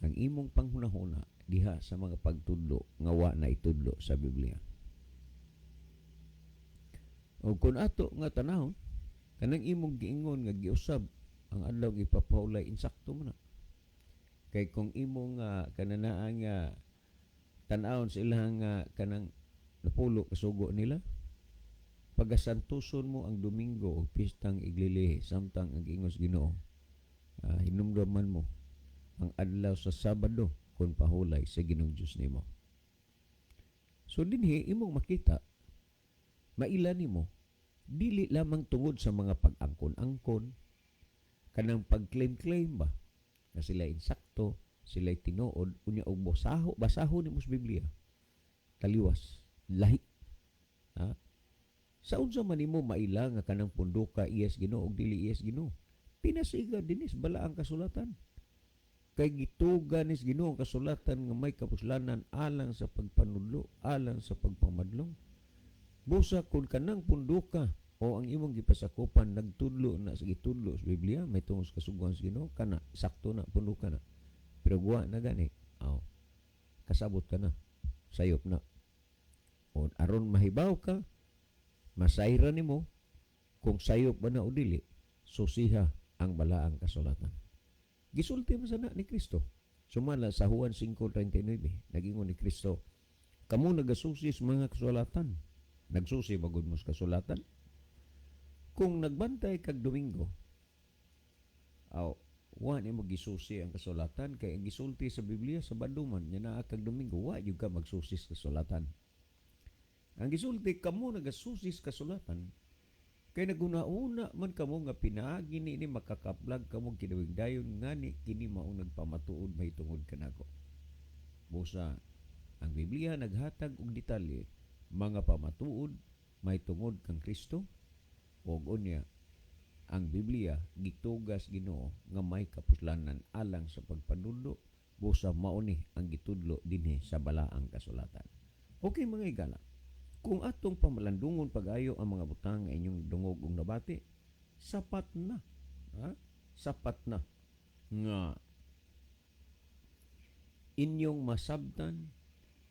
ang imong panghunahuna diha sa mga pagtudlo nga wa na itudlo sa Biblia. O kung ato nga tanahon, kanang imong giingon nga giusab ang adlaw ipapahulay, insakto man na. Kay kung imong kananaa nga tan-awon sa ilang kanang napulo kasugo nila, pagasantuson mo ang Domingo o pistang iglilihi samtang ang giingon sa Ginoo, hinumduman mo ang adlaw sa Sabado kung pahulay sa Ginoong Dios nimo. So dinhi imong makita, maila nimo dili lamang tungod sa mga pag-angkon-angkon, kanang pag-claim-claim ba nga sila insakto, sila tinuod, unya og basaho, basaho nimo sa Biblia. Taliwas, lahi. Ha? Sa unsa man nimo maila nga kanang punduka iyas Ginoo og dili iyas Ginoo? Pinasiga dinis bala ang kasulatan. Kay gituga nis Ginoo ang kasulatan nga may kapuslanan alang sa pagpanudlo, alang sa pagpamadlong. Busa kung kanang punduka o ang imong gipasakupan nagtudlo na sa gitudlo sa Biblia, may tungod sa kasuguan sa Ginoo, kana sakto na punduka na. Pero guwa na gani, aw, kasabot ka na, sayop na. O aron mahibaw ka, masayra nimo kung sayop ba na o dili, susiha ang balaang kasulatan. Gisulti man sana ni Kristo. Sumala sa Juan 5:39, nagingon ni Kristo, kamo nagasusi sa mga kasulatan. Nagsusi bagod mo sa kasulatan? Kung nagbantay kag Domingo, aw, wa nimo gisusi ang kasulatan, kay ang gisulti sa Biblia sa banduman, nya naa kag Domingo, wa gyud ka magsusi sa kasulatan. Ang gisulti, kamo nagasusi sa kasulatan, kay naguna-una man kamo nga pinaagi niini makakaplag kamo kinawing dayon, ngani kini mao nagpamatuod mahitungod kanako. Busa, ang Biblia naghatag og detalye mga pamatuod mahitungod kang Kristo, ug unya ang Biblia gitugas Ginoo nga may kapuslanan alang sa pagpanudlo, busa mao ni ang gitudlo dinhi sa balaang kasulatan. Okay mga higala, kung atong pamalandungon pag-ayo ang mga butang nga inyong dungog ug nabati, sapat na. Ha? Sapat na nga inyong masabtan,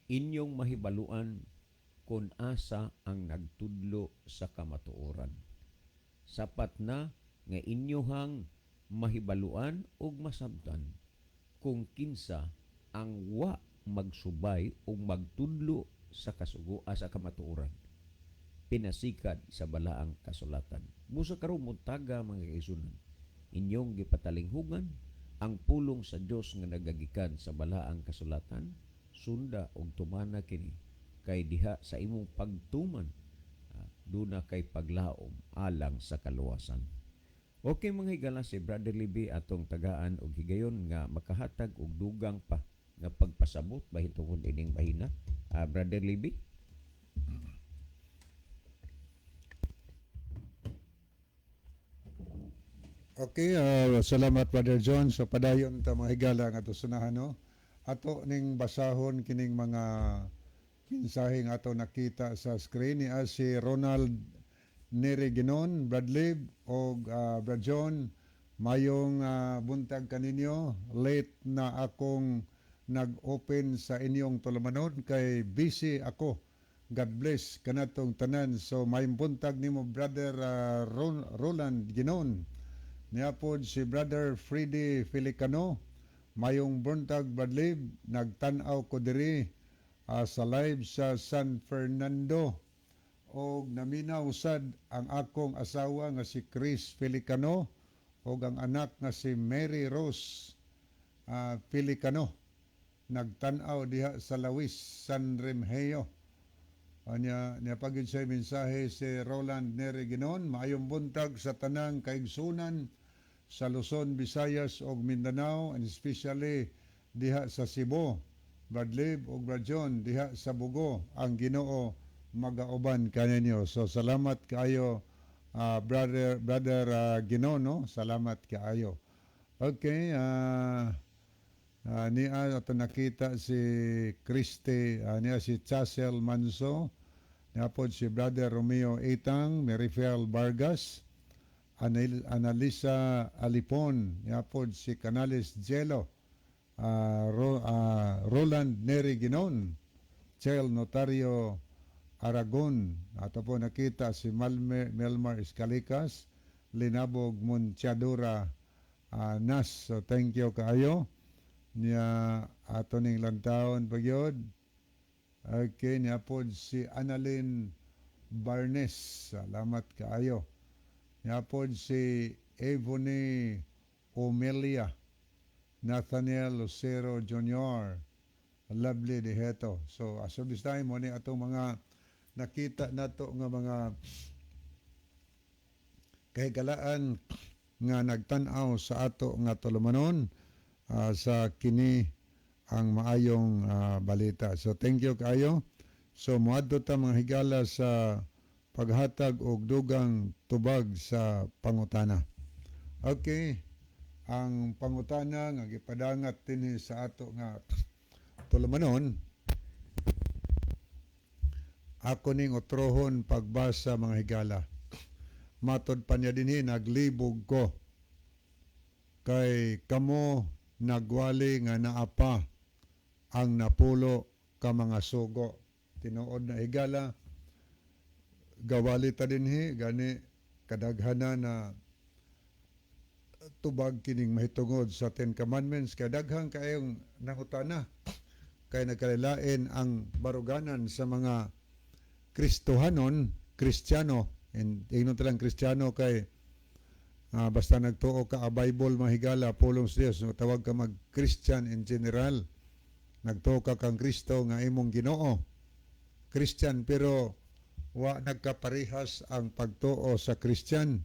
inyong mahibaluan kung asa ang nagtudlo sa kamatuoran. Sapat na nga inyohang mahibaluan ug masabtan kung kinsa ang wa magsubay ug magtudlo sa kasugo sa kamatuoran pinasikad sa balaang kasulatan. Busa karon muntaga mga kaigsunan, inyong gipatalinghugan ang pulong sa Dios nga nagagikan sa balaang kasulatan, sunda og tumana kini, kay diha sa imong pagtuman, duna kay paglaom alang sa kaluwasan. Okay mga higala, si Brother Libby atong tagaan og higayon nga makahatag og dugang pa nga pagpasabot bahintungod ining bahina. Brother Libby? Okay, salamat Brother John. So padayon ta mga higala nga ato sunahan, no? Ato ning basahon kining mga mensahe nga ato nakita sa screen ni si Ronald Neri Ginon, Brad Lib og Brad John. Mayong buntag kaninyo. Late na akong nag-open sa inyong tulumanon kay busy ako. God bless kanatong tanan. So mayong buntag nimo, Brother Roland Ginon. Niya pod si Brother Freddy Felicano. "Mayong buntag, Brad Lib. Nagtan-aw ko diri sa live sa San Fernando og naminaw sad ang akong asawa nga si Chris Felicano og ang anak nga si Mary Rose Felicano. Nagtan-aw diha sa Lawis, San Remigio." Anya niya pagid sa mensahe si Roland Neri Ginon, "Maayong buntag sa tanang kaigsunan sa Luzon, Visayas ug Mindanao and especially diha sa Cebu. Brad Lib ug Brad John diha sa Bogo, ang Ginoo magauban kaninyo." So salamat kaayo, brother Ginon, no? Salamat kaayo. Okay, niya ato nakita si Christy, niya si Chasel Manso, niya pod si Brother Romeo Itang, Merifel Vargas, Analisa Alipon, niya pod si Canales Gelo, Roland Neri Ginon, Chel Notario Aragon, ato po nakita si Malme, Melmar Escalicas, Linabog Monchadura Nas. So thank you kaayo. Niya ato ning lantawon pagyod. Okay, niya pod si Annalyn Barnes. Salamat kaayo. Niya pod si Evony Omelia, Nathaniel Lucero Jr., Lovely Diheto. So, as of this time, mo ni atong mga nakita nato nga mga kahigalaan nga nagtan-aw sa ato nga tulumanon sa kini ang maayong balita. So thank you kaayo. So moadto ta, mga higala, sa paghatag og dugang tubag sa pangutana. Okay. Ang pangutana nga gipadangat dinhi sa ato nga tulumanon, ako ning otrohon pagbasa, mga higala. Matod pa niya dinhi, "Naglibog ko kay kamo nagwali nga naa pa ang 10 ka mga sugo." Tinuod na, higala, gawali ta dinhi gani kadaghanan na tubag kining mahitungod sa Ten Commandments kay daghan kaayong nangutana kay nagkalilain ang baruganan sa mga Kristohanon, Kristiyano, and ingnon talang Kristiyano kay basta nagtuo ka a Bible, mga higala, pulong sa Dios, tawag ka mag-Christian in general. Nagtuo ka kang Kristo nga imong Ginoo. Christian, pero wa nagkaparehas ang pagtuo sa Christian.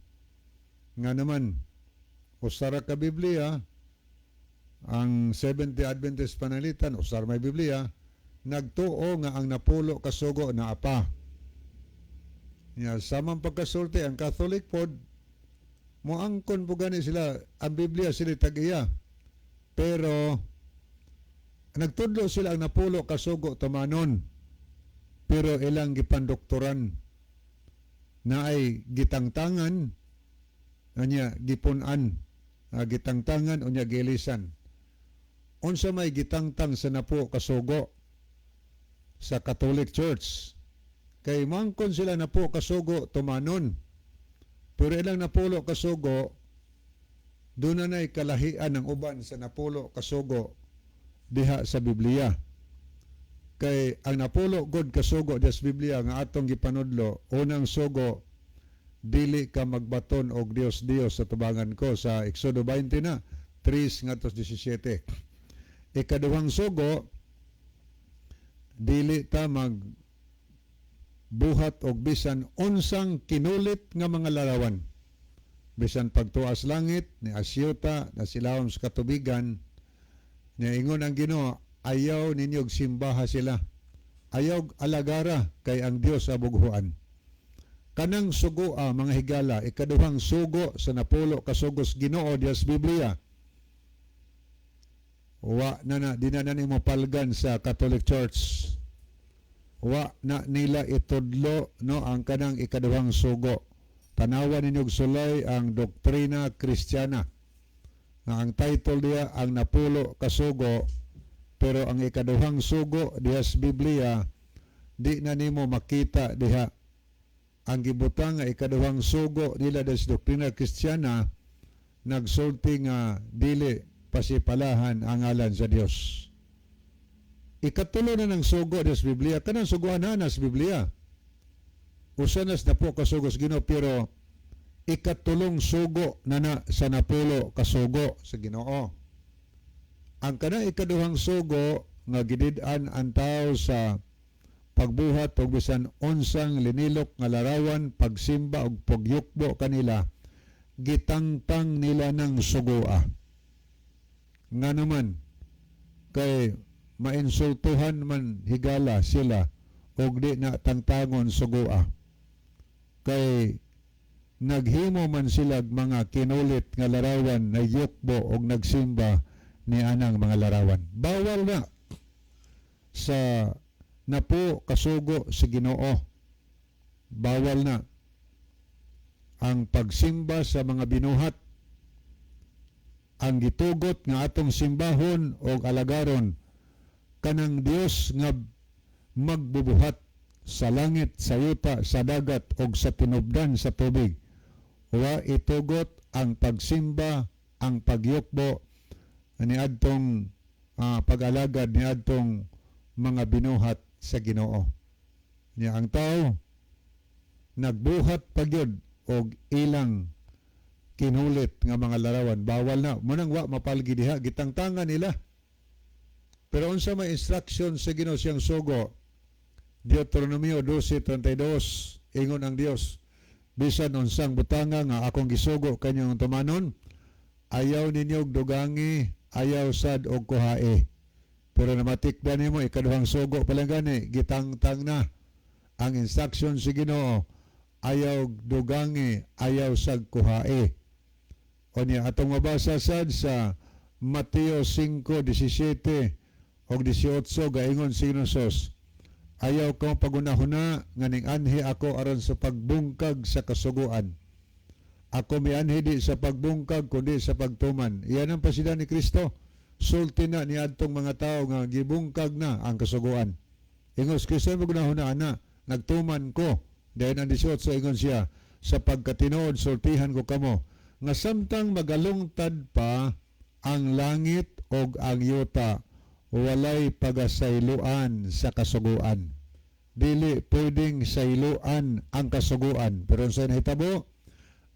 Nga naman, usa ra ka Biblia, ang Seventh-day Adventist pananglitan, usa ra may Biblia, nagtuo nga ang 10 ka sugo naa pa. Ya, samang pagkasulti, ang Catholic pod, moangkon po gani sila, ang Biblia sila tag-iya. Pero, nagtudlo sila ang 10 ka sugo tumanon. Pero ilang gipandoktoran na ay gitangtangan, anya gipun-an, gitangtangan unya gilisan. Unsa may gitangtang sa 10 ka sugo sa Catholic Church? Kay mangkon sila 10 ka sugo tumanon. Pero ilang 10 ka sugo, doon na kalahian ng uban sa 10 ka sugo diha sa Biblia. Kay ang 10 god ka sugo diha sa Biblia nga atong gipanudlo, unang sugo, "Dili ka magbaton og Dios Dios sa tubangan ko," sa Exodo 20 na 3 ngadto 17. Ikaduhang sugo, dili ta mag buhat og bisan unsang kinulit nga mga larawan. Bisan pagtuas langit, ni asyuta, na silawom sa katubigan, ni ingon ang Ginoo, "Ayaw ninyo simbaha sila. Ayaw alagara kay ang Dios abughuan." Kanang sugo, mga higala, ikaduhang sugo sa 10 ka sugos Ginoo diha sa Biblia. Wa na na, di na na nimo palgan sa Catholic Church. Wa na nila itudlo, no, ang kanang ikaduhang sugo. Tanawan ninyo og sulay ang Doktrina Kristiyana. Nga ang title diya ang 10 ka sugo, pero ang ikaduhang sugo diha sa Biblia di na nimo makita diha. Ang gibutang nga ikaduhang sugo nila diha sa Doktrina Kristiyana Nagsulti nga dili pasipalahan ang ngalan sa Dios. Ikatulo na ng sugo sa Biblia, kanang suguan na sa Biblia. Usa na sa napo kasugo sa Ginoo, pero ikatulong sugo na na sa 10 kasugo sa Ginoo. Ang kanang ikaduhang sugo nga gidid-an ang tao sa pagbuhat og bisan unsang linilok nga larawan, pagsimba og pagyukbo kanila, gitangtang nila ng sugoa. Nga naman kay mainsultuhan man, higala, sila og di na tangtangon sugoa, kay naghimo man sila mga kinulit nga larawan, nagyukbo og nagsimba ni anang mga larawan. Bawal na sa 10 kasugo sa Ginoo. Bawal na ang pagsimba sa mga binuhat. Ang gitugot nga atong simbahon o alagaron, kanang Dios nga magbubuhat sa langit, sa yuta, sa dagat og sa tinubdan sa tubig. Wa itugot ang pagsimba, ang pagyukbo niadtong pag-alagad niadtong mga binuhat sa Ginoo. Nya ang tao nagbuhat pagyud og ilang kinulit nga mga larawan. Bawal na. Munang wa mapalgi diha, gitangtangan nila. Pero unsa may instruction sa Ginoo siyang sugo? Deuteronomio 12:32, ingon ang Dios, "Bisan unsang butanga nga akong gisugo kanyong tumanon, ayaw ninyo og dugangi, ayaw sad og kuhae." Pero namatikdan nimo, ikaduhang sugo pa lang gani, gitangtang na ang instruction sa Ginoo, ayaw dugangi, ayaw sag kuhae. O niya atong mabasa sad sa Mateo 5:17 og 18, gaingon si Ginoo, "Ayaw ko pagunahuna nga ning anhi ako aron sa pagbungkag sa kasuguan. Ako mianhi di sa pagbungkag kundi sa pagtuman." Iyan ang pasida ni Kristo. Sulti na ni adtong mga tao nga gibungkag na ang kasuguan. Ingon si Kristo, "Pagunahuna ana, nagtuman ko." Dahil ang 18, ingon siya, "Sa pagkatinuod sultihan ko kamo nga samtang magalungtad pa ang langit og ang yuta, walay pagasayloan sa kasuguan." Dili pwedeng sayloan ang kasuguan. Pero sa nahitabo,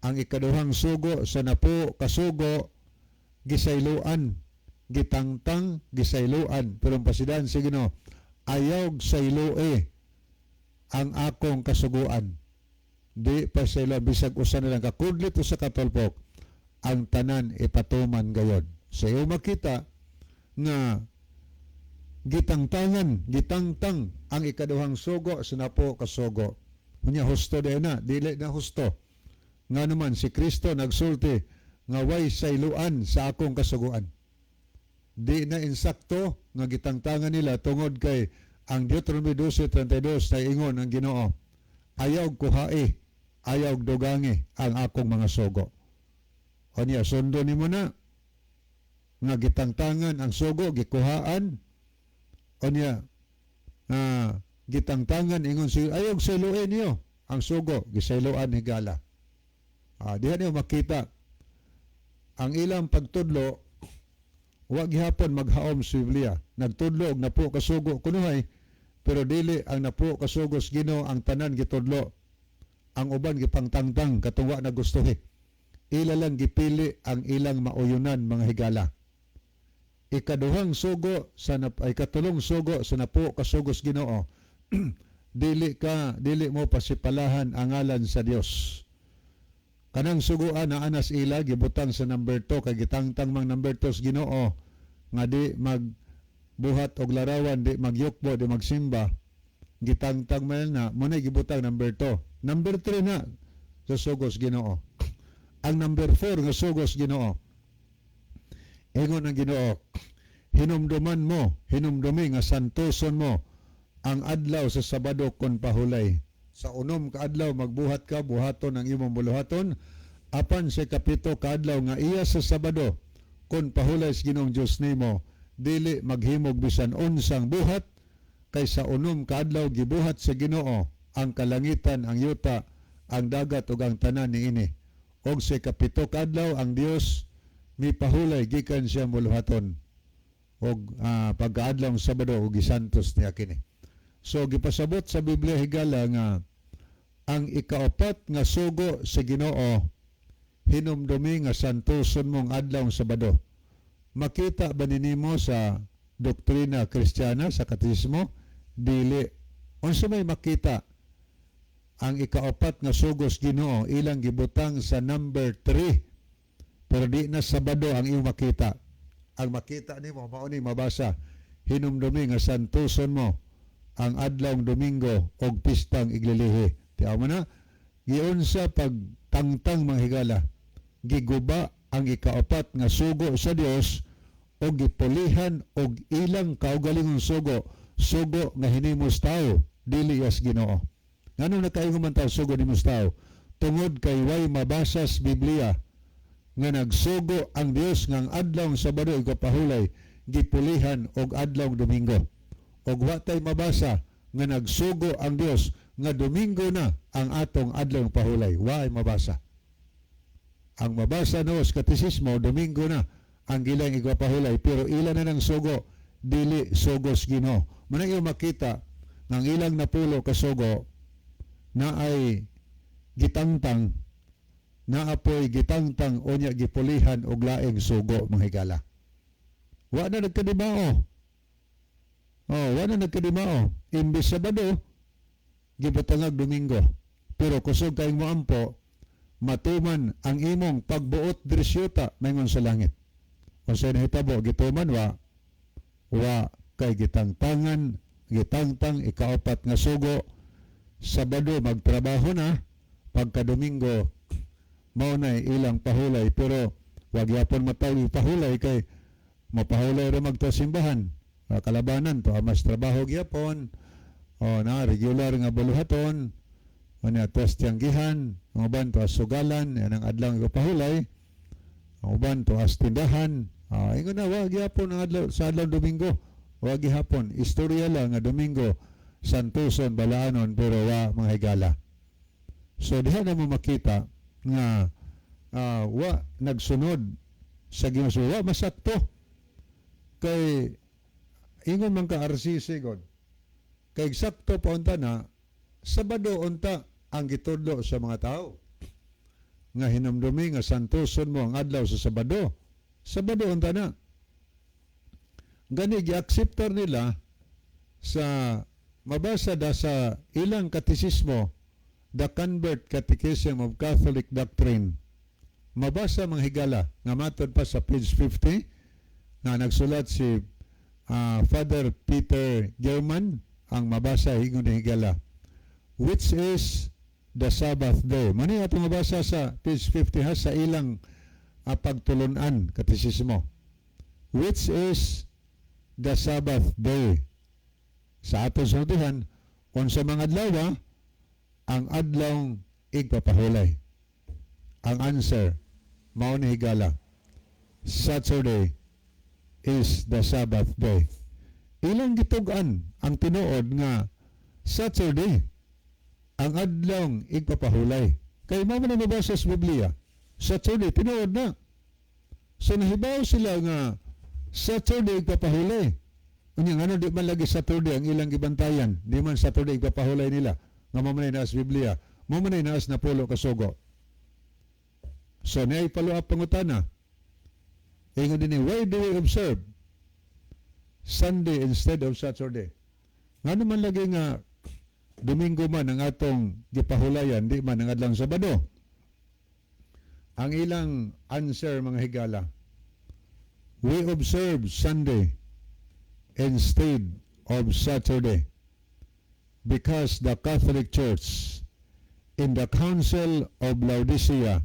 ang ikaduhang sugo sa 10 kasugo gisayloan, gitangtang, gisayloan. Pero ang pasidan si Ginoo, ayaw sayloe ang akong kasuguan. Di pa sila bisag usa na lang kakudlit o sa katulpok, ang tanan ipatuman gayon. Sa iyo makita nga gitangtangan, gitangtang ang ikaduhang sugo sa 10 kasugo. Unya husto di na? Dili na husto. Nga naman si Kristo nagsulti nga way sayloan sa akong kasuguan. Di na insakto nga gitangtangan nila tungod kay ang Deuteronomy 12:32 na ingon ang Ginoo, ayaw kuhae, ayaw dugangi ang akong mga sugo. O niya, sundo nimo na nga gitangtangan ang sugo, gikuhaan. O niya, gitangtangan, ingon si ayaw sayloen niyo ang sugo, gisayloan, higala. Diha niyo makita ang ilang pagtudlo, wa gihapon maghaom sa Biblia. Nagtudlo og 10 kasugo kunuhay, pero dili ang 10 kasugo sa Ginoo ang tanan gitudlo. Ang uban gipangtangtang katong wa nagustuhi. Ila lang gipili ang ilang mauyunan, mga higala. Ikaduhang sugo sa nap, ay katulong sugo sa 10 kasugo sa Ginoo. Dili mo pasipalahan ang ngalan sa Dios. Kanang suguan na anas ila gibutang sa number 2 kay gitangtang mang number 2 sa Ginoo nga di magbuhat og larawan, di magyukbo, di magsimba. Gitangtang man na mo na gibutang number 2. Number 3 na sa sugo sa Ginoo. Ang number 4 nga sugo sa Ginoo. Ingon ang Ginoo, "Hinumduman mo, hinumdumi nga santoson mo ang adlaw sa Sabado kon pahulay. Sa 6 ka adlaw magbuhat ka, buhaton ang imong buluhaton, apan sa 7 ka adlaw nga iya sa Sabado, kon pahulay sa Ginoong Dios nimo, dili maghimog bisan unsang buhat, kay sa 6 ka adlaw gibuhat sa Ginoo ang kalangitan, ang yuta, ang dagat ug ang tanan niini. Og sa ikapito ka adlaw ang Dios mipahulay gikan sa iyang buluhaton og pagkaadlaw ng Sabado og gisantos niya kini. So gipasabot sa Biblia, higala, nga ang ikaapat nga sugo sa Ginoo, hinumdumi nga santoson mong adlaw ng Sabado. Makita ba nimo sa doktrina Kristiyana, sa katekismo? Dili. Unsa may makita? Ang ikaapat nga sugo sa Ginoo ilang gibutang sa number 3. Pero di na Sabado ang iyong makita. Ang makita nimo mao ni mabasa, hinumdumi nga santoson mo ang adlawng Domingo og pistang iglilihi. Tiaw mo na, giunsa pagtangtang, mga higala, giguba ang ikaapat nga sugo sa Dios og gipulihan og ilang kaugalingong sugo, sugo nga hinimos tao, dili sa Ginoo. Ngano nakaingon man tao sugo nimo tao? Tungod kay way mabasa sa Biblia nga nagsugo ang Dios nga ang adlaw Sabado igpahulay gipulihan og adlaw Domingo. Og wa tay mabasa nga nagsugo ang Dios nga Domingo na ang atong adlaw pahulay. Wa ay mabasa. Ang mabasa no sa katekismo, Domingo na ang gilang igpahulay, pero ila na ng sugo, dili sugo sa Ginoo. Manang iyong makita ng ilang napulo ka sugo na ay gitangtang, naapoy gitangtang unya gipulihan og laing sugo, mga higala. Wa na nagkadimao. Oh, wa na nagkadimao. Imbes Sabado, gibutangag Domingo. Pero kusog kayong moampo, matuman ang imong pagbuot diri sa yuta maingon sa langit. Kung sa nahitabo, gituman wa? Wa, kay gitangtangan, gitangtang ikaapat nga sugo. Sabado magtrabaho na, pagka Domingo mao na ilang pahulay, pero wag yapon matawag pahulay kay mapahulay ra magtasimbahan. Kalabanan to mas trabaho gyapon o na regular nga buluhaton o niya tuas tiyanggihan, ang uban tuas sugalan, yan ang adlaw nga pahulay, ang uban tuas tindahan. Ingon na wag gyapon ang adlaw sa adlaw Domingo, wag gihapon istorya lang nga Domingo santuson, balaanon, pero wa, mga higala. So diha na mo makita nga wa nagsunod sa Ginoo, wa masakto kay ingon man ka RCC god, kay sakto pa unta na Sabado unta ang gitudlo sa mga tao nga hinumdumi nga santoson mo ang adlaw sa Sabado. Sabado unta na. Gani gi-acceptar nila sa mabasa da sa ilang katekismo, The Convert Catechism of Catholic Doctrine. Mabasa, mga higala, nga matod pa sa page 50 nga nagsulat si Father Peter German. Ang mabasa ingon ni higala, "Which is the Sabbath day?" Mani atong mabasa sa page 50 ha, sa ilang pagtulunan, katekismo. "Which is the Sabbath day?" Sa atong sultihan, unsa mga adlaw ang adlaw igpapahulay? Ang answer mao ni, higala, "Saturday is the Sabbath day." Ilang gitug-an ang tinuod nga Saturday ang adlaw igpapahulay. Kay mao man ang mabasa sa Biblia. Saturday, tinuod na. So nahibaw sila nga Saturday igpapahulay. Unya ngano di man lagi Saturday ang ilang gibantayan? Di man Saturday igpapahulay nila. Nga mao man naa sa Biblia. Mao man naa sa napulo ka sugo. So niay follow up pangutana. Ingon din, "Why do we observe Sunday instead of Saturday?" Ngano man lagi nga Domingo man ang atong gipahulayan, di man ang adlang Sabado? Ang ilang answer, mga higala, "We observe Sunday instead of Saturday because the Catholic Church in the Council of Laodicea,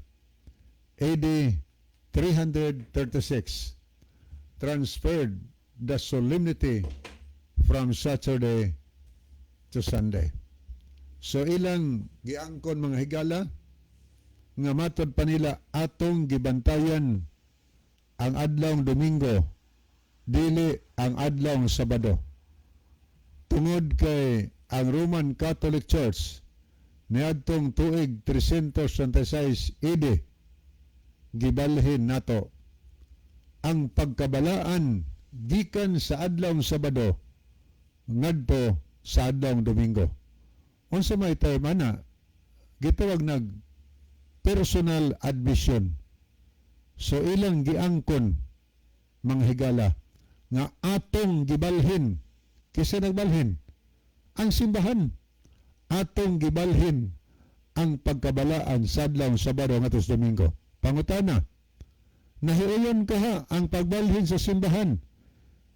AD 336, transferred the solemnity from Saturday to Sunday." So ilang giangkon, mga higala, nga matod pa nila atong gibantayan ang adlawng Domingo, dili ang adlawng Sabado. Tungod kay ang Roman Catholic Church niadtong tuig 336 AD. Gibalhin nato ang pagkabalaan gikan sa adlawng Sabado ngadto sa adlawng Domingo. Unsa may term ana? Gitawag nag personal admission. So ilang giangkon, mga higala, nga atong gibalhin. Kinsa nagbalhin? Ang simbahan. Atong gibalhin ang pagkabalaan sa adlawng Sabado ngadto sa Domingo. Pangutana, nahiuyon kaha ang pagbalhin sa simbahan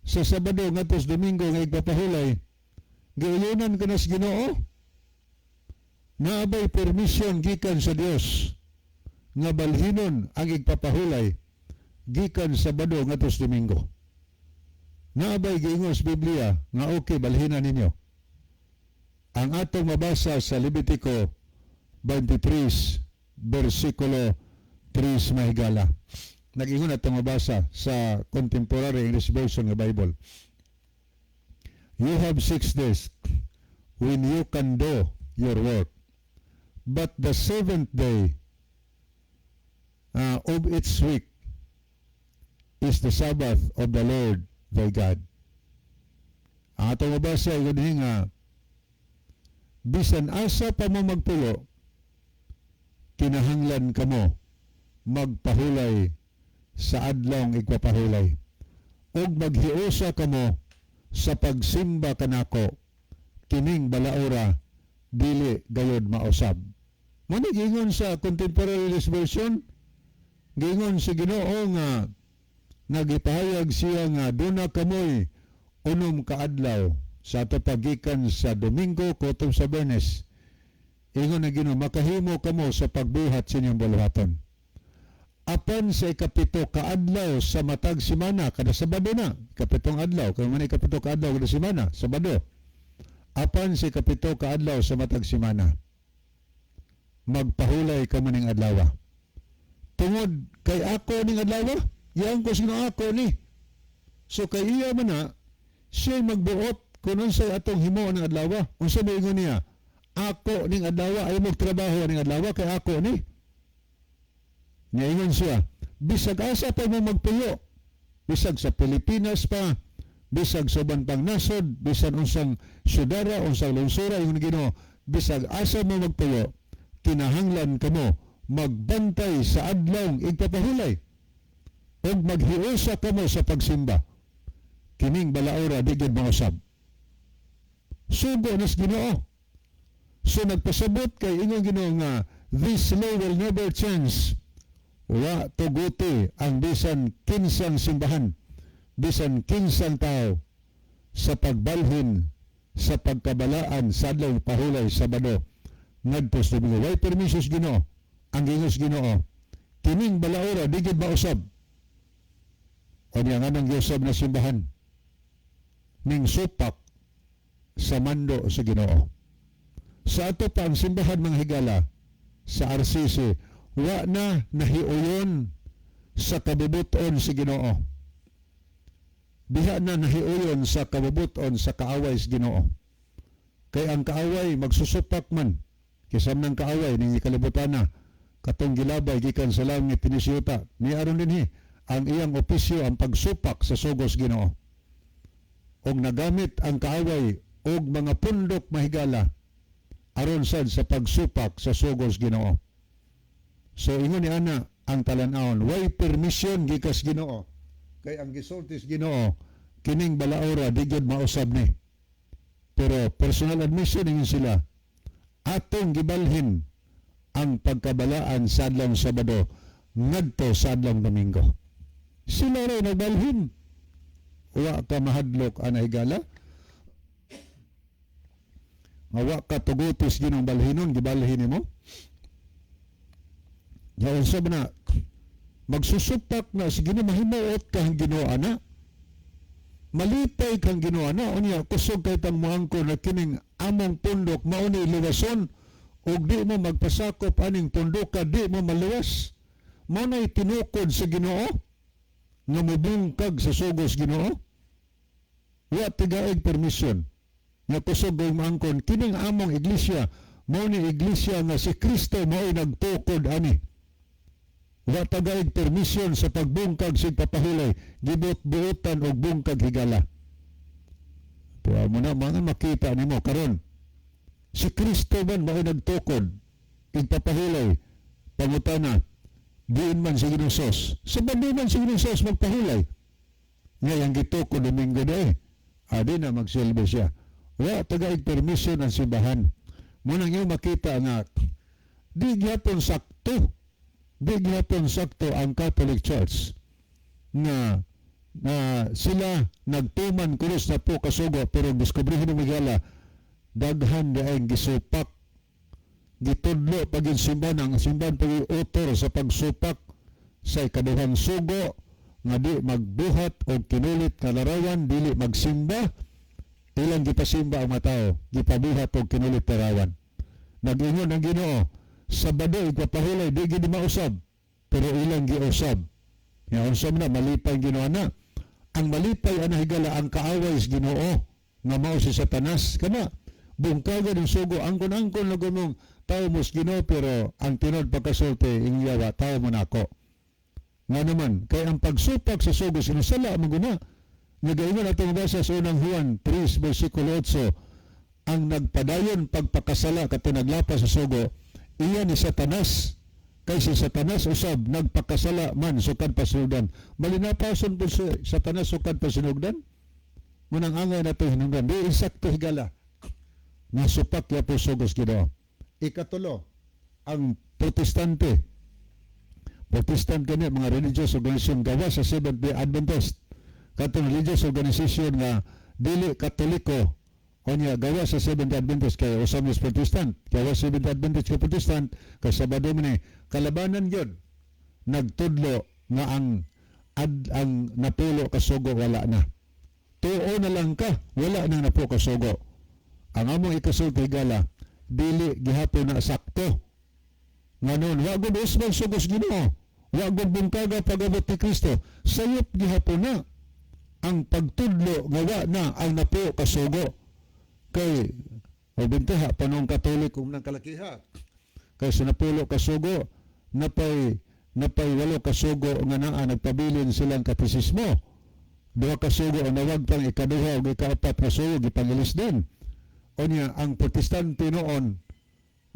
sa Sabado ngadto sa Domingo nga igpapahulay? Giuyonan ka na sa Ginoo? Naa bay permission gikan sa Dios nga balhinon ang igpapahulay gikan Sabado ngadto sa Domingo? Naa bay giingon sa Biblia nga okay balhinan ninyo? Ang atong mabasa sa Levitico 23 versikulo 3, mahigala. Nag-ingon atong mabasa sa Contemporary English Version ng Bible. "You have 6 days when you can do your work. But the seventh day of each week is the Sabbath of the Lord thy God." Ang atong mabasa ay ganun nga bisan asa pa mo magpuyo, kinahanglan kamo magpahulay sa adlawng igpapahulay ug maghiusa kamo sa pagsimba kanako. Kining balaura dili gayod mausab. Mo ni giingon sa Contemporary English Version. Giingon si Ginoo nga nagipahayag siya nga duna kamoy 6 ka adlaw sa ato pagikan sa Domingo kutob sa Biyernes. Ingon na Ginoo, makahimo kamo sa pagbuhat sa inyong buluhaton. Apan sa 7 ka adlaw sa matag semana, kada Sabado na, 7 adlaw, kay man 7 ka adlaw kada semana, Sabado. Apan sa 7 ka adlaw sa matag semana, magpahulay kamo ning adlaw. Tungod kay ako ning adlaw, yan ko sino ako ni. So kay iya man na, siya magbuot kung unsay atong himuon ng adlaw. Unsa may ingon niya? Ako ning adlaw, ay magtrabaho ning adlaw kay ako ni. Niingon siya, bisag asa pa mo magpuyo, bisag sa Pilipinas pa, bisag sa uban pang nasod, bisan unsang syudara, unsang lungsura, ingon Ginoo, bisag asa mo magpuyo, kinahanglan kamo magbantay sa adlawng igpapahulay ug maghiusa kamo sa pagsimba. Kining balaura di gyud mausab. Sugo nas Ginoo. So nagpasabot kay ingon Ginoo nga this law will never change. Wa tuguti ang bisan kinsang simbahan, bisan kinsang tao sa pagbalhin sa pagkabalaan sa adlaw pahulay Sabado ngadto sa Domingo. Way permiso sa Ginoo. Ang giingon sa Ginoo, kining balaura di gyud mausab. O niya nga nang giusab na simbahan ning supak sa mando sa Ginoo. Sa ato pa ang simbahan, mga higala, sa RCC, wa na nahiuyon sa kabubuton sa Ginoo. Diha na nahiuyon sa kabubuton sa kaaway sa Ginoo. Kay ang kaaway magsusupak man. Kisam ng kaaway ning kalibutan na katong gilabay gikan sa langit tinisiyuta ni aron dinhi ang iyang opisyo ang pagsupak sa sugos Ginoo. Og nagamit ang kaaway og mga pundok, mahigala, aron sad sa pagsupak sa sugos Ginoo. So ingon ni ana ang talan-awon, way permission gikas Ginoo. Kay ang gisulti sa Ginoo, kining balaora di gyud mausab ni. Pero personal admission ingon sila, atong gibalhin ang pagkabalaan sa adlawng Sabado ngadto sa adlawng Domingo. Sila rin nagbalhin. Wa ka mahadlok ana, higala? Nga wa ka tugutis Ginoong balhinon, gibalhin nimo? Ya unsa ba na magsusupak na si Ginoo, mahimuot kang Ginoo ana? Malipay kang Ginoo ana. Unya kusog kay tang moangko na kining among pundok mao ni luwason ug di mo magpasakop aning pundoka, di mo maluwas. Mao nay tinukod sa Ginoo nga mobungkag sa sugos Ginoo. Wa tigaig permission nga kusog og maangkon kining among iglesia mao ni iglesia nga si Kristo mao nagtukod ani. Wa tagaig permission sa pagbungkag sig papahulay, gibot-buotan og bungkag, higala. Pero mo na mga makita nimo karon. Si Kristo man mao nagtukod igpapahulay. Pangutana, diin man si Ginoong Sos? Sabado man si Ginoong Sos magpahulay. Nga ang gitukod Domingo day. Adi na magsilbi siya. Wa tagaig permission ang simbahan. Munang yung makita nga di gyapon sakto. Di gyapon sakto ang Catholic Church nga na sila nagtuman kuros napo kasugo, pero diskubrihin ng migala daghan na ang gisupak, gitudlo pag simbahan, ang simbahan pag author sa pagsupak sa ikaduhang sugo nga di magbuhat og kinulit nga larawan, dili magsimba. Ilang gipasimba ang mga tao, gipabuhat og kinulit larawan. Nag-ingon ang Ginoo, Sabado igpapahulay, di gid mausab, pero ilang giusab. Ya unsa man na malipay ang Ginoo na? Ang malipay ana, higala, ang kaaway sa Ginoo nga mao si Satanas. Kana bungkagan ang sugo, angkon-angkon lang mong tao mo sa Ginoo, pero ang tinuod pagkasulti ingyawa tao mo nako. Nga naman kay ang pagsupak sa sugo sinusala mo guna. Nagaingon atong basa sa Unang Juan 3 versikulo 8, ang nagpadayon pagpakasala kato naglapas sa sugo, iya ni Satanas, kay si Satanas usab nagpakasala man sukad pasinugdan. Malinapason po si Satanas sukad pasinugdan. Munang angay na ito hinungdan, di insakto, higala, nasupak ya po sugos Ginoo. Ikatulo, ang Protestante. Protestant kani mga religious organization gawa sa Seventh Day Adventist, katong religious organization nga dili Katoliko. Unya gawa sa Seventh Day Adventist, kay usab ni Protestant, gawa Seventh Day Adventist kay Protestant, kay Sabado man ni kalabanan gyud, nagtudlo nga ang napulo kasugo wala na, tuo na lang ka, wala na napo kasugo. Ang among ikasulti, higala, dili gihapon na sakto. Nganon wa gud usbang sugos Ginoo, wa gud bungkaga pag-abot ni Kristo, sayop gihapon na ang pagtudlo nga wa na ang napo kasugo. Kay o bintaha panong Katoliko ng kalakiha, kay sa napulo kasugo, napay walo kasugo nga naa nagpabilin silang katisismo. Duha kasugo ang nawagtang, ikaduha ug ikaapat nga sugo gipangilis din. Unya ang Protestante noon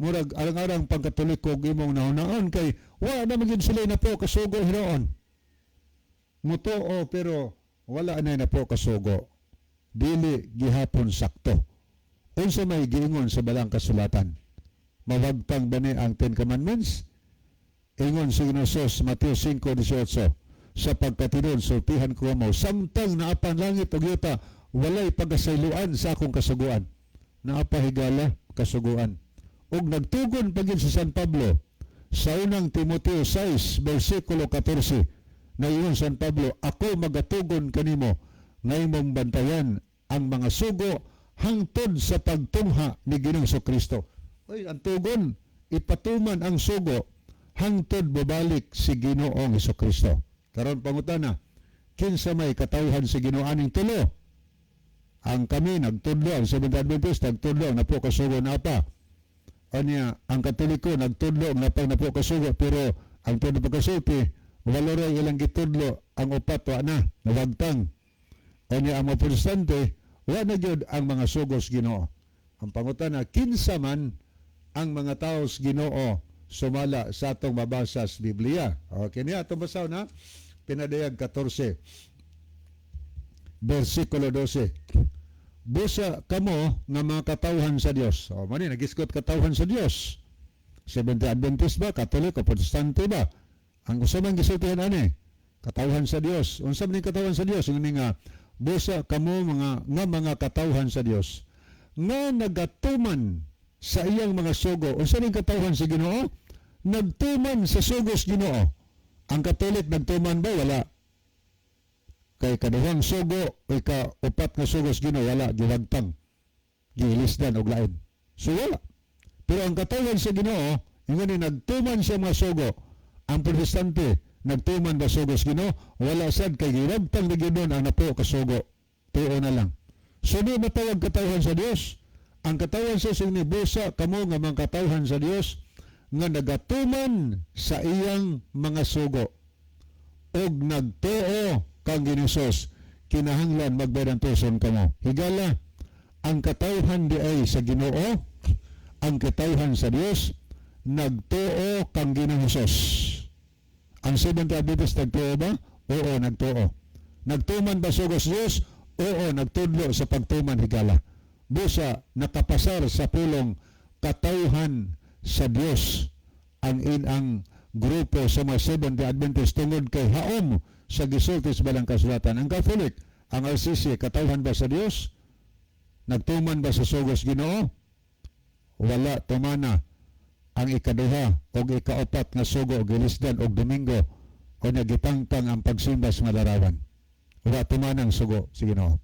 murag arang-arang pangkatoliko og imong nahunaon, kay wala na magid sila napo kasugo hinuon. Mutuo pero wala na napo kasugo. Dili gihapon sakto. Unsa may giingon sa Balang Kasulatan? Mawagtang ba ni ang Ten Commandments? Ingon si Ginoo sa Mateo 5:18, "Sa pagkatinuod sultihan ko mo, samtang naa pa ang langit ug yuta, walay pagkasayloan sa akong kasuguan." Naa pa, higala, kasuguan. Ug nagtugon pa gyud si San Pablo sa Unang Timoteo 6 versikulo 14. Naingon San Pablo, "Ako magatugon kanimo nga imong bantayan ang mga sugo hangtod sa pagtungha ni Ginoong Kristo." Oy, ang tugon, ipatuman ang sugo hangtod babalik si Ginoong Kristo. Karon pangutana, kinsa may katawhan sa Ginoo aning tulo? Ang kami nagtudlo, ang Seventh Adventist nagtudlo na po kasugo na pa. Anya, ang Katoliko nagtudlo nga pang napo kasugo, pero ang tudlo pagkasulti, walo ray ilang gitudlo, ang upat wa na, nawagtang. Anya ang mga Protestante, wa na gyud ang mga sugos Ginoo. Ang pangutana, kinsa man ang mga taos Ginoo sumala sa atong mabasa sa Biblia? Okay niya, atong basahon na Pinadayag 14 versikulo 12. "Busa kamo nga mga katawhan sa Dios." O, mani nagisgot katawhan sa Dios. Seventh Adventist ba, Katoliko, Protestante ba? Ang usa man gisultihan ani, katawhan sa Dios. Unsa man ning katawhan sa Dios? Ngani nga, "Busa kamo mga nga mga katawhan sa Dios nga nagatuman sa iyang mga sugo." Unsa ning katawhan sa Ginoo? Nagtuman sa sugos Ginoo. Ang Katolik nagtuman ba? Wala. Kay kaduhang sugo o ika-upat nga sugos Ginoo wala, giwagtang. Giilisdan og lain. So wala. Pero ang katawhan sa Ginoo, ingon ni nagtuman sa mga sugo. Ang Protestante, nagtuman ba sugos Ginoo? Wala sad, kay giwagtang na gyud ang napo kasugo. Tuo na lang. So di matawag katawhan sa Dios. Ang katawhan sa ni, "Busa kamo nga mga katawhan sa Dios nga nagatuman sa iyang mga sugo og nagtuo kang Ginoong, kinahanglan magbayad ang tuson kamo. Higala, ang katawhan di ay sa Ginoo, ang katawhan sa Dios nagtuo kang Ginoong Hesus. Ang Seventh Adventist, nagtuo ba? Oo, nagtuo. Nagtuman ba sugos Dios? Oo, nagtudlo sa pagtuman, higala. Busa nakapasar sa pulong katawhan sa Dios ang inang grupo sa mga Seventh Adventist tungod kay haom sa gisulti sa balang kasulatan. Ang Catholic, ang RCC, katawhan ba sa Dios? Nagtuman ba sa sugos Ginoo? Wala tumana ang ikaduha o ikaapat nga sugo, gilisdan og Domingo o nagitangtang ang pagsimba sa malarawan. Wala tumana ang sugo sa Ginoo.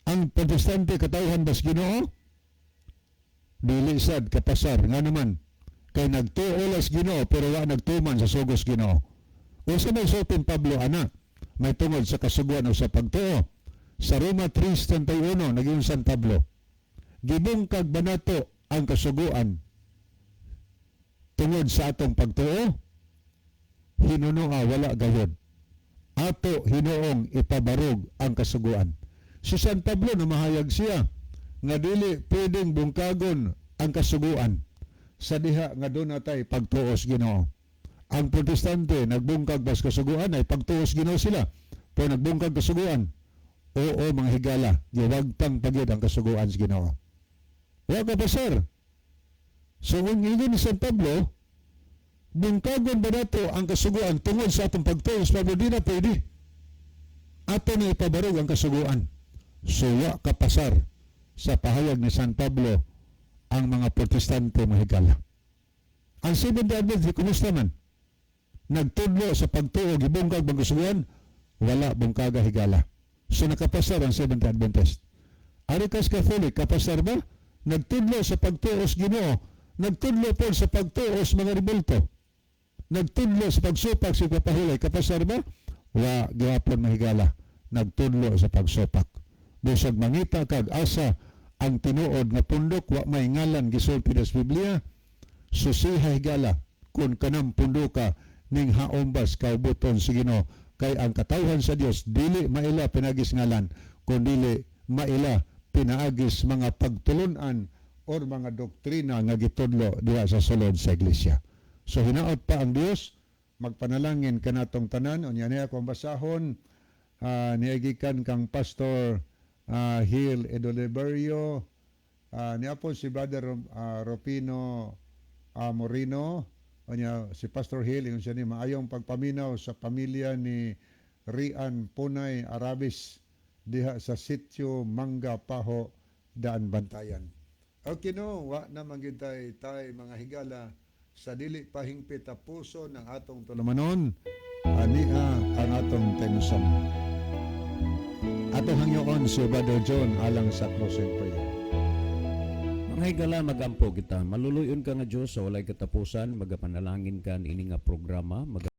Ang Protestante, katawhan ba sa Ginoo? Dili sad kapasar. Nga naman, kay nagtuo las Ginoo pero wa nagtuman sa sugos Ginoo. Unsa may sulti Pablo ana? May tungod sa kasuguan o sa pagtuo. Sa Roma 3:31, naging San Pablo, "Gibungkag ba nato ang kasuguan tungod sa atong pagtuo? Hinunoa wala gayod. Ato hinuong ipabarog ang kasuguan." Si San Pablo, namahayag siya nga dili pwedeng bungkagon ang kasuguan sa diha nga doon natay pagtuos Ginoo. Ang Protestante, nagbungkag bas kasuguan? Ay pagtuos Ginoo sila. Pero nagbungkag kasuguan? Oo, mga higala, giwagtang pagyud ang kasuguan sa Ginoo. Wa ka pa, sir. So kung ingon ni San Pablo, "Bungkagon ba nato ang kasuguan tungod sa atong pagtuos?" Pablo, di na pwede. Ato na ipabarog ang kasuguan. So wa kapasar sa pahayag ni San Pablo ang mga Protestante, mga higala. Ang Seventh Adventist, kumusta man? Nagtudlo sa pagtuo, gibungkag bang kasuguan? Wala bungkaga, higala. So nakapasar ang Seventh Adventist. Arikas Catholic, kapasar ba? Nagtudlo sa pagtuo sa Ginoo, nagtudlo po sa pagtuo sa mga rebulto. Nagtudlo sa pagsupak sa papahulay, kapasar ba? Wa gihapon, mahigala. Nagtudlo sa pagsupak. Bisag mangita kag asa ang tinuod nga pundok, wa may ngalan gisulti sa Biblia. Susiha, higala, kung kanang punduka ning haombas kaubuton sa Ginoo, kay ang katawhan sa Dios dili maila pinagis ngalan kun dili maila pinaagis mga pagtulunan or mga doktrina nga gitudlo diha sa sulod sa iglesia. So hinaot pa ang Dios magpanalangin kanatong tanan. Unya niya akong basahon niagikan kang Pastor Hill Edoliberio, niya po si Brother Ropino Morino. Unya si Pastor Hill, ingon siya ni maayong pagpaminaw sa pamilya ni Rian Punay Arabis diha sa sitio Mangga Paho, Daan Bantayan. Okay no, wa na man gyud tay, mga higala, sa dili pa hingpit a puso ng atong tulumanon, ania ang atong theme song. Atong hangyoon si Brother John alang sa closing prayer. Mga higala, magampo kita. Maluluyon ka nga Diyos sa walay katapusan, magapanalangin ka ini nga programa,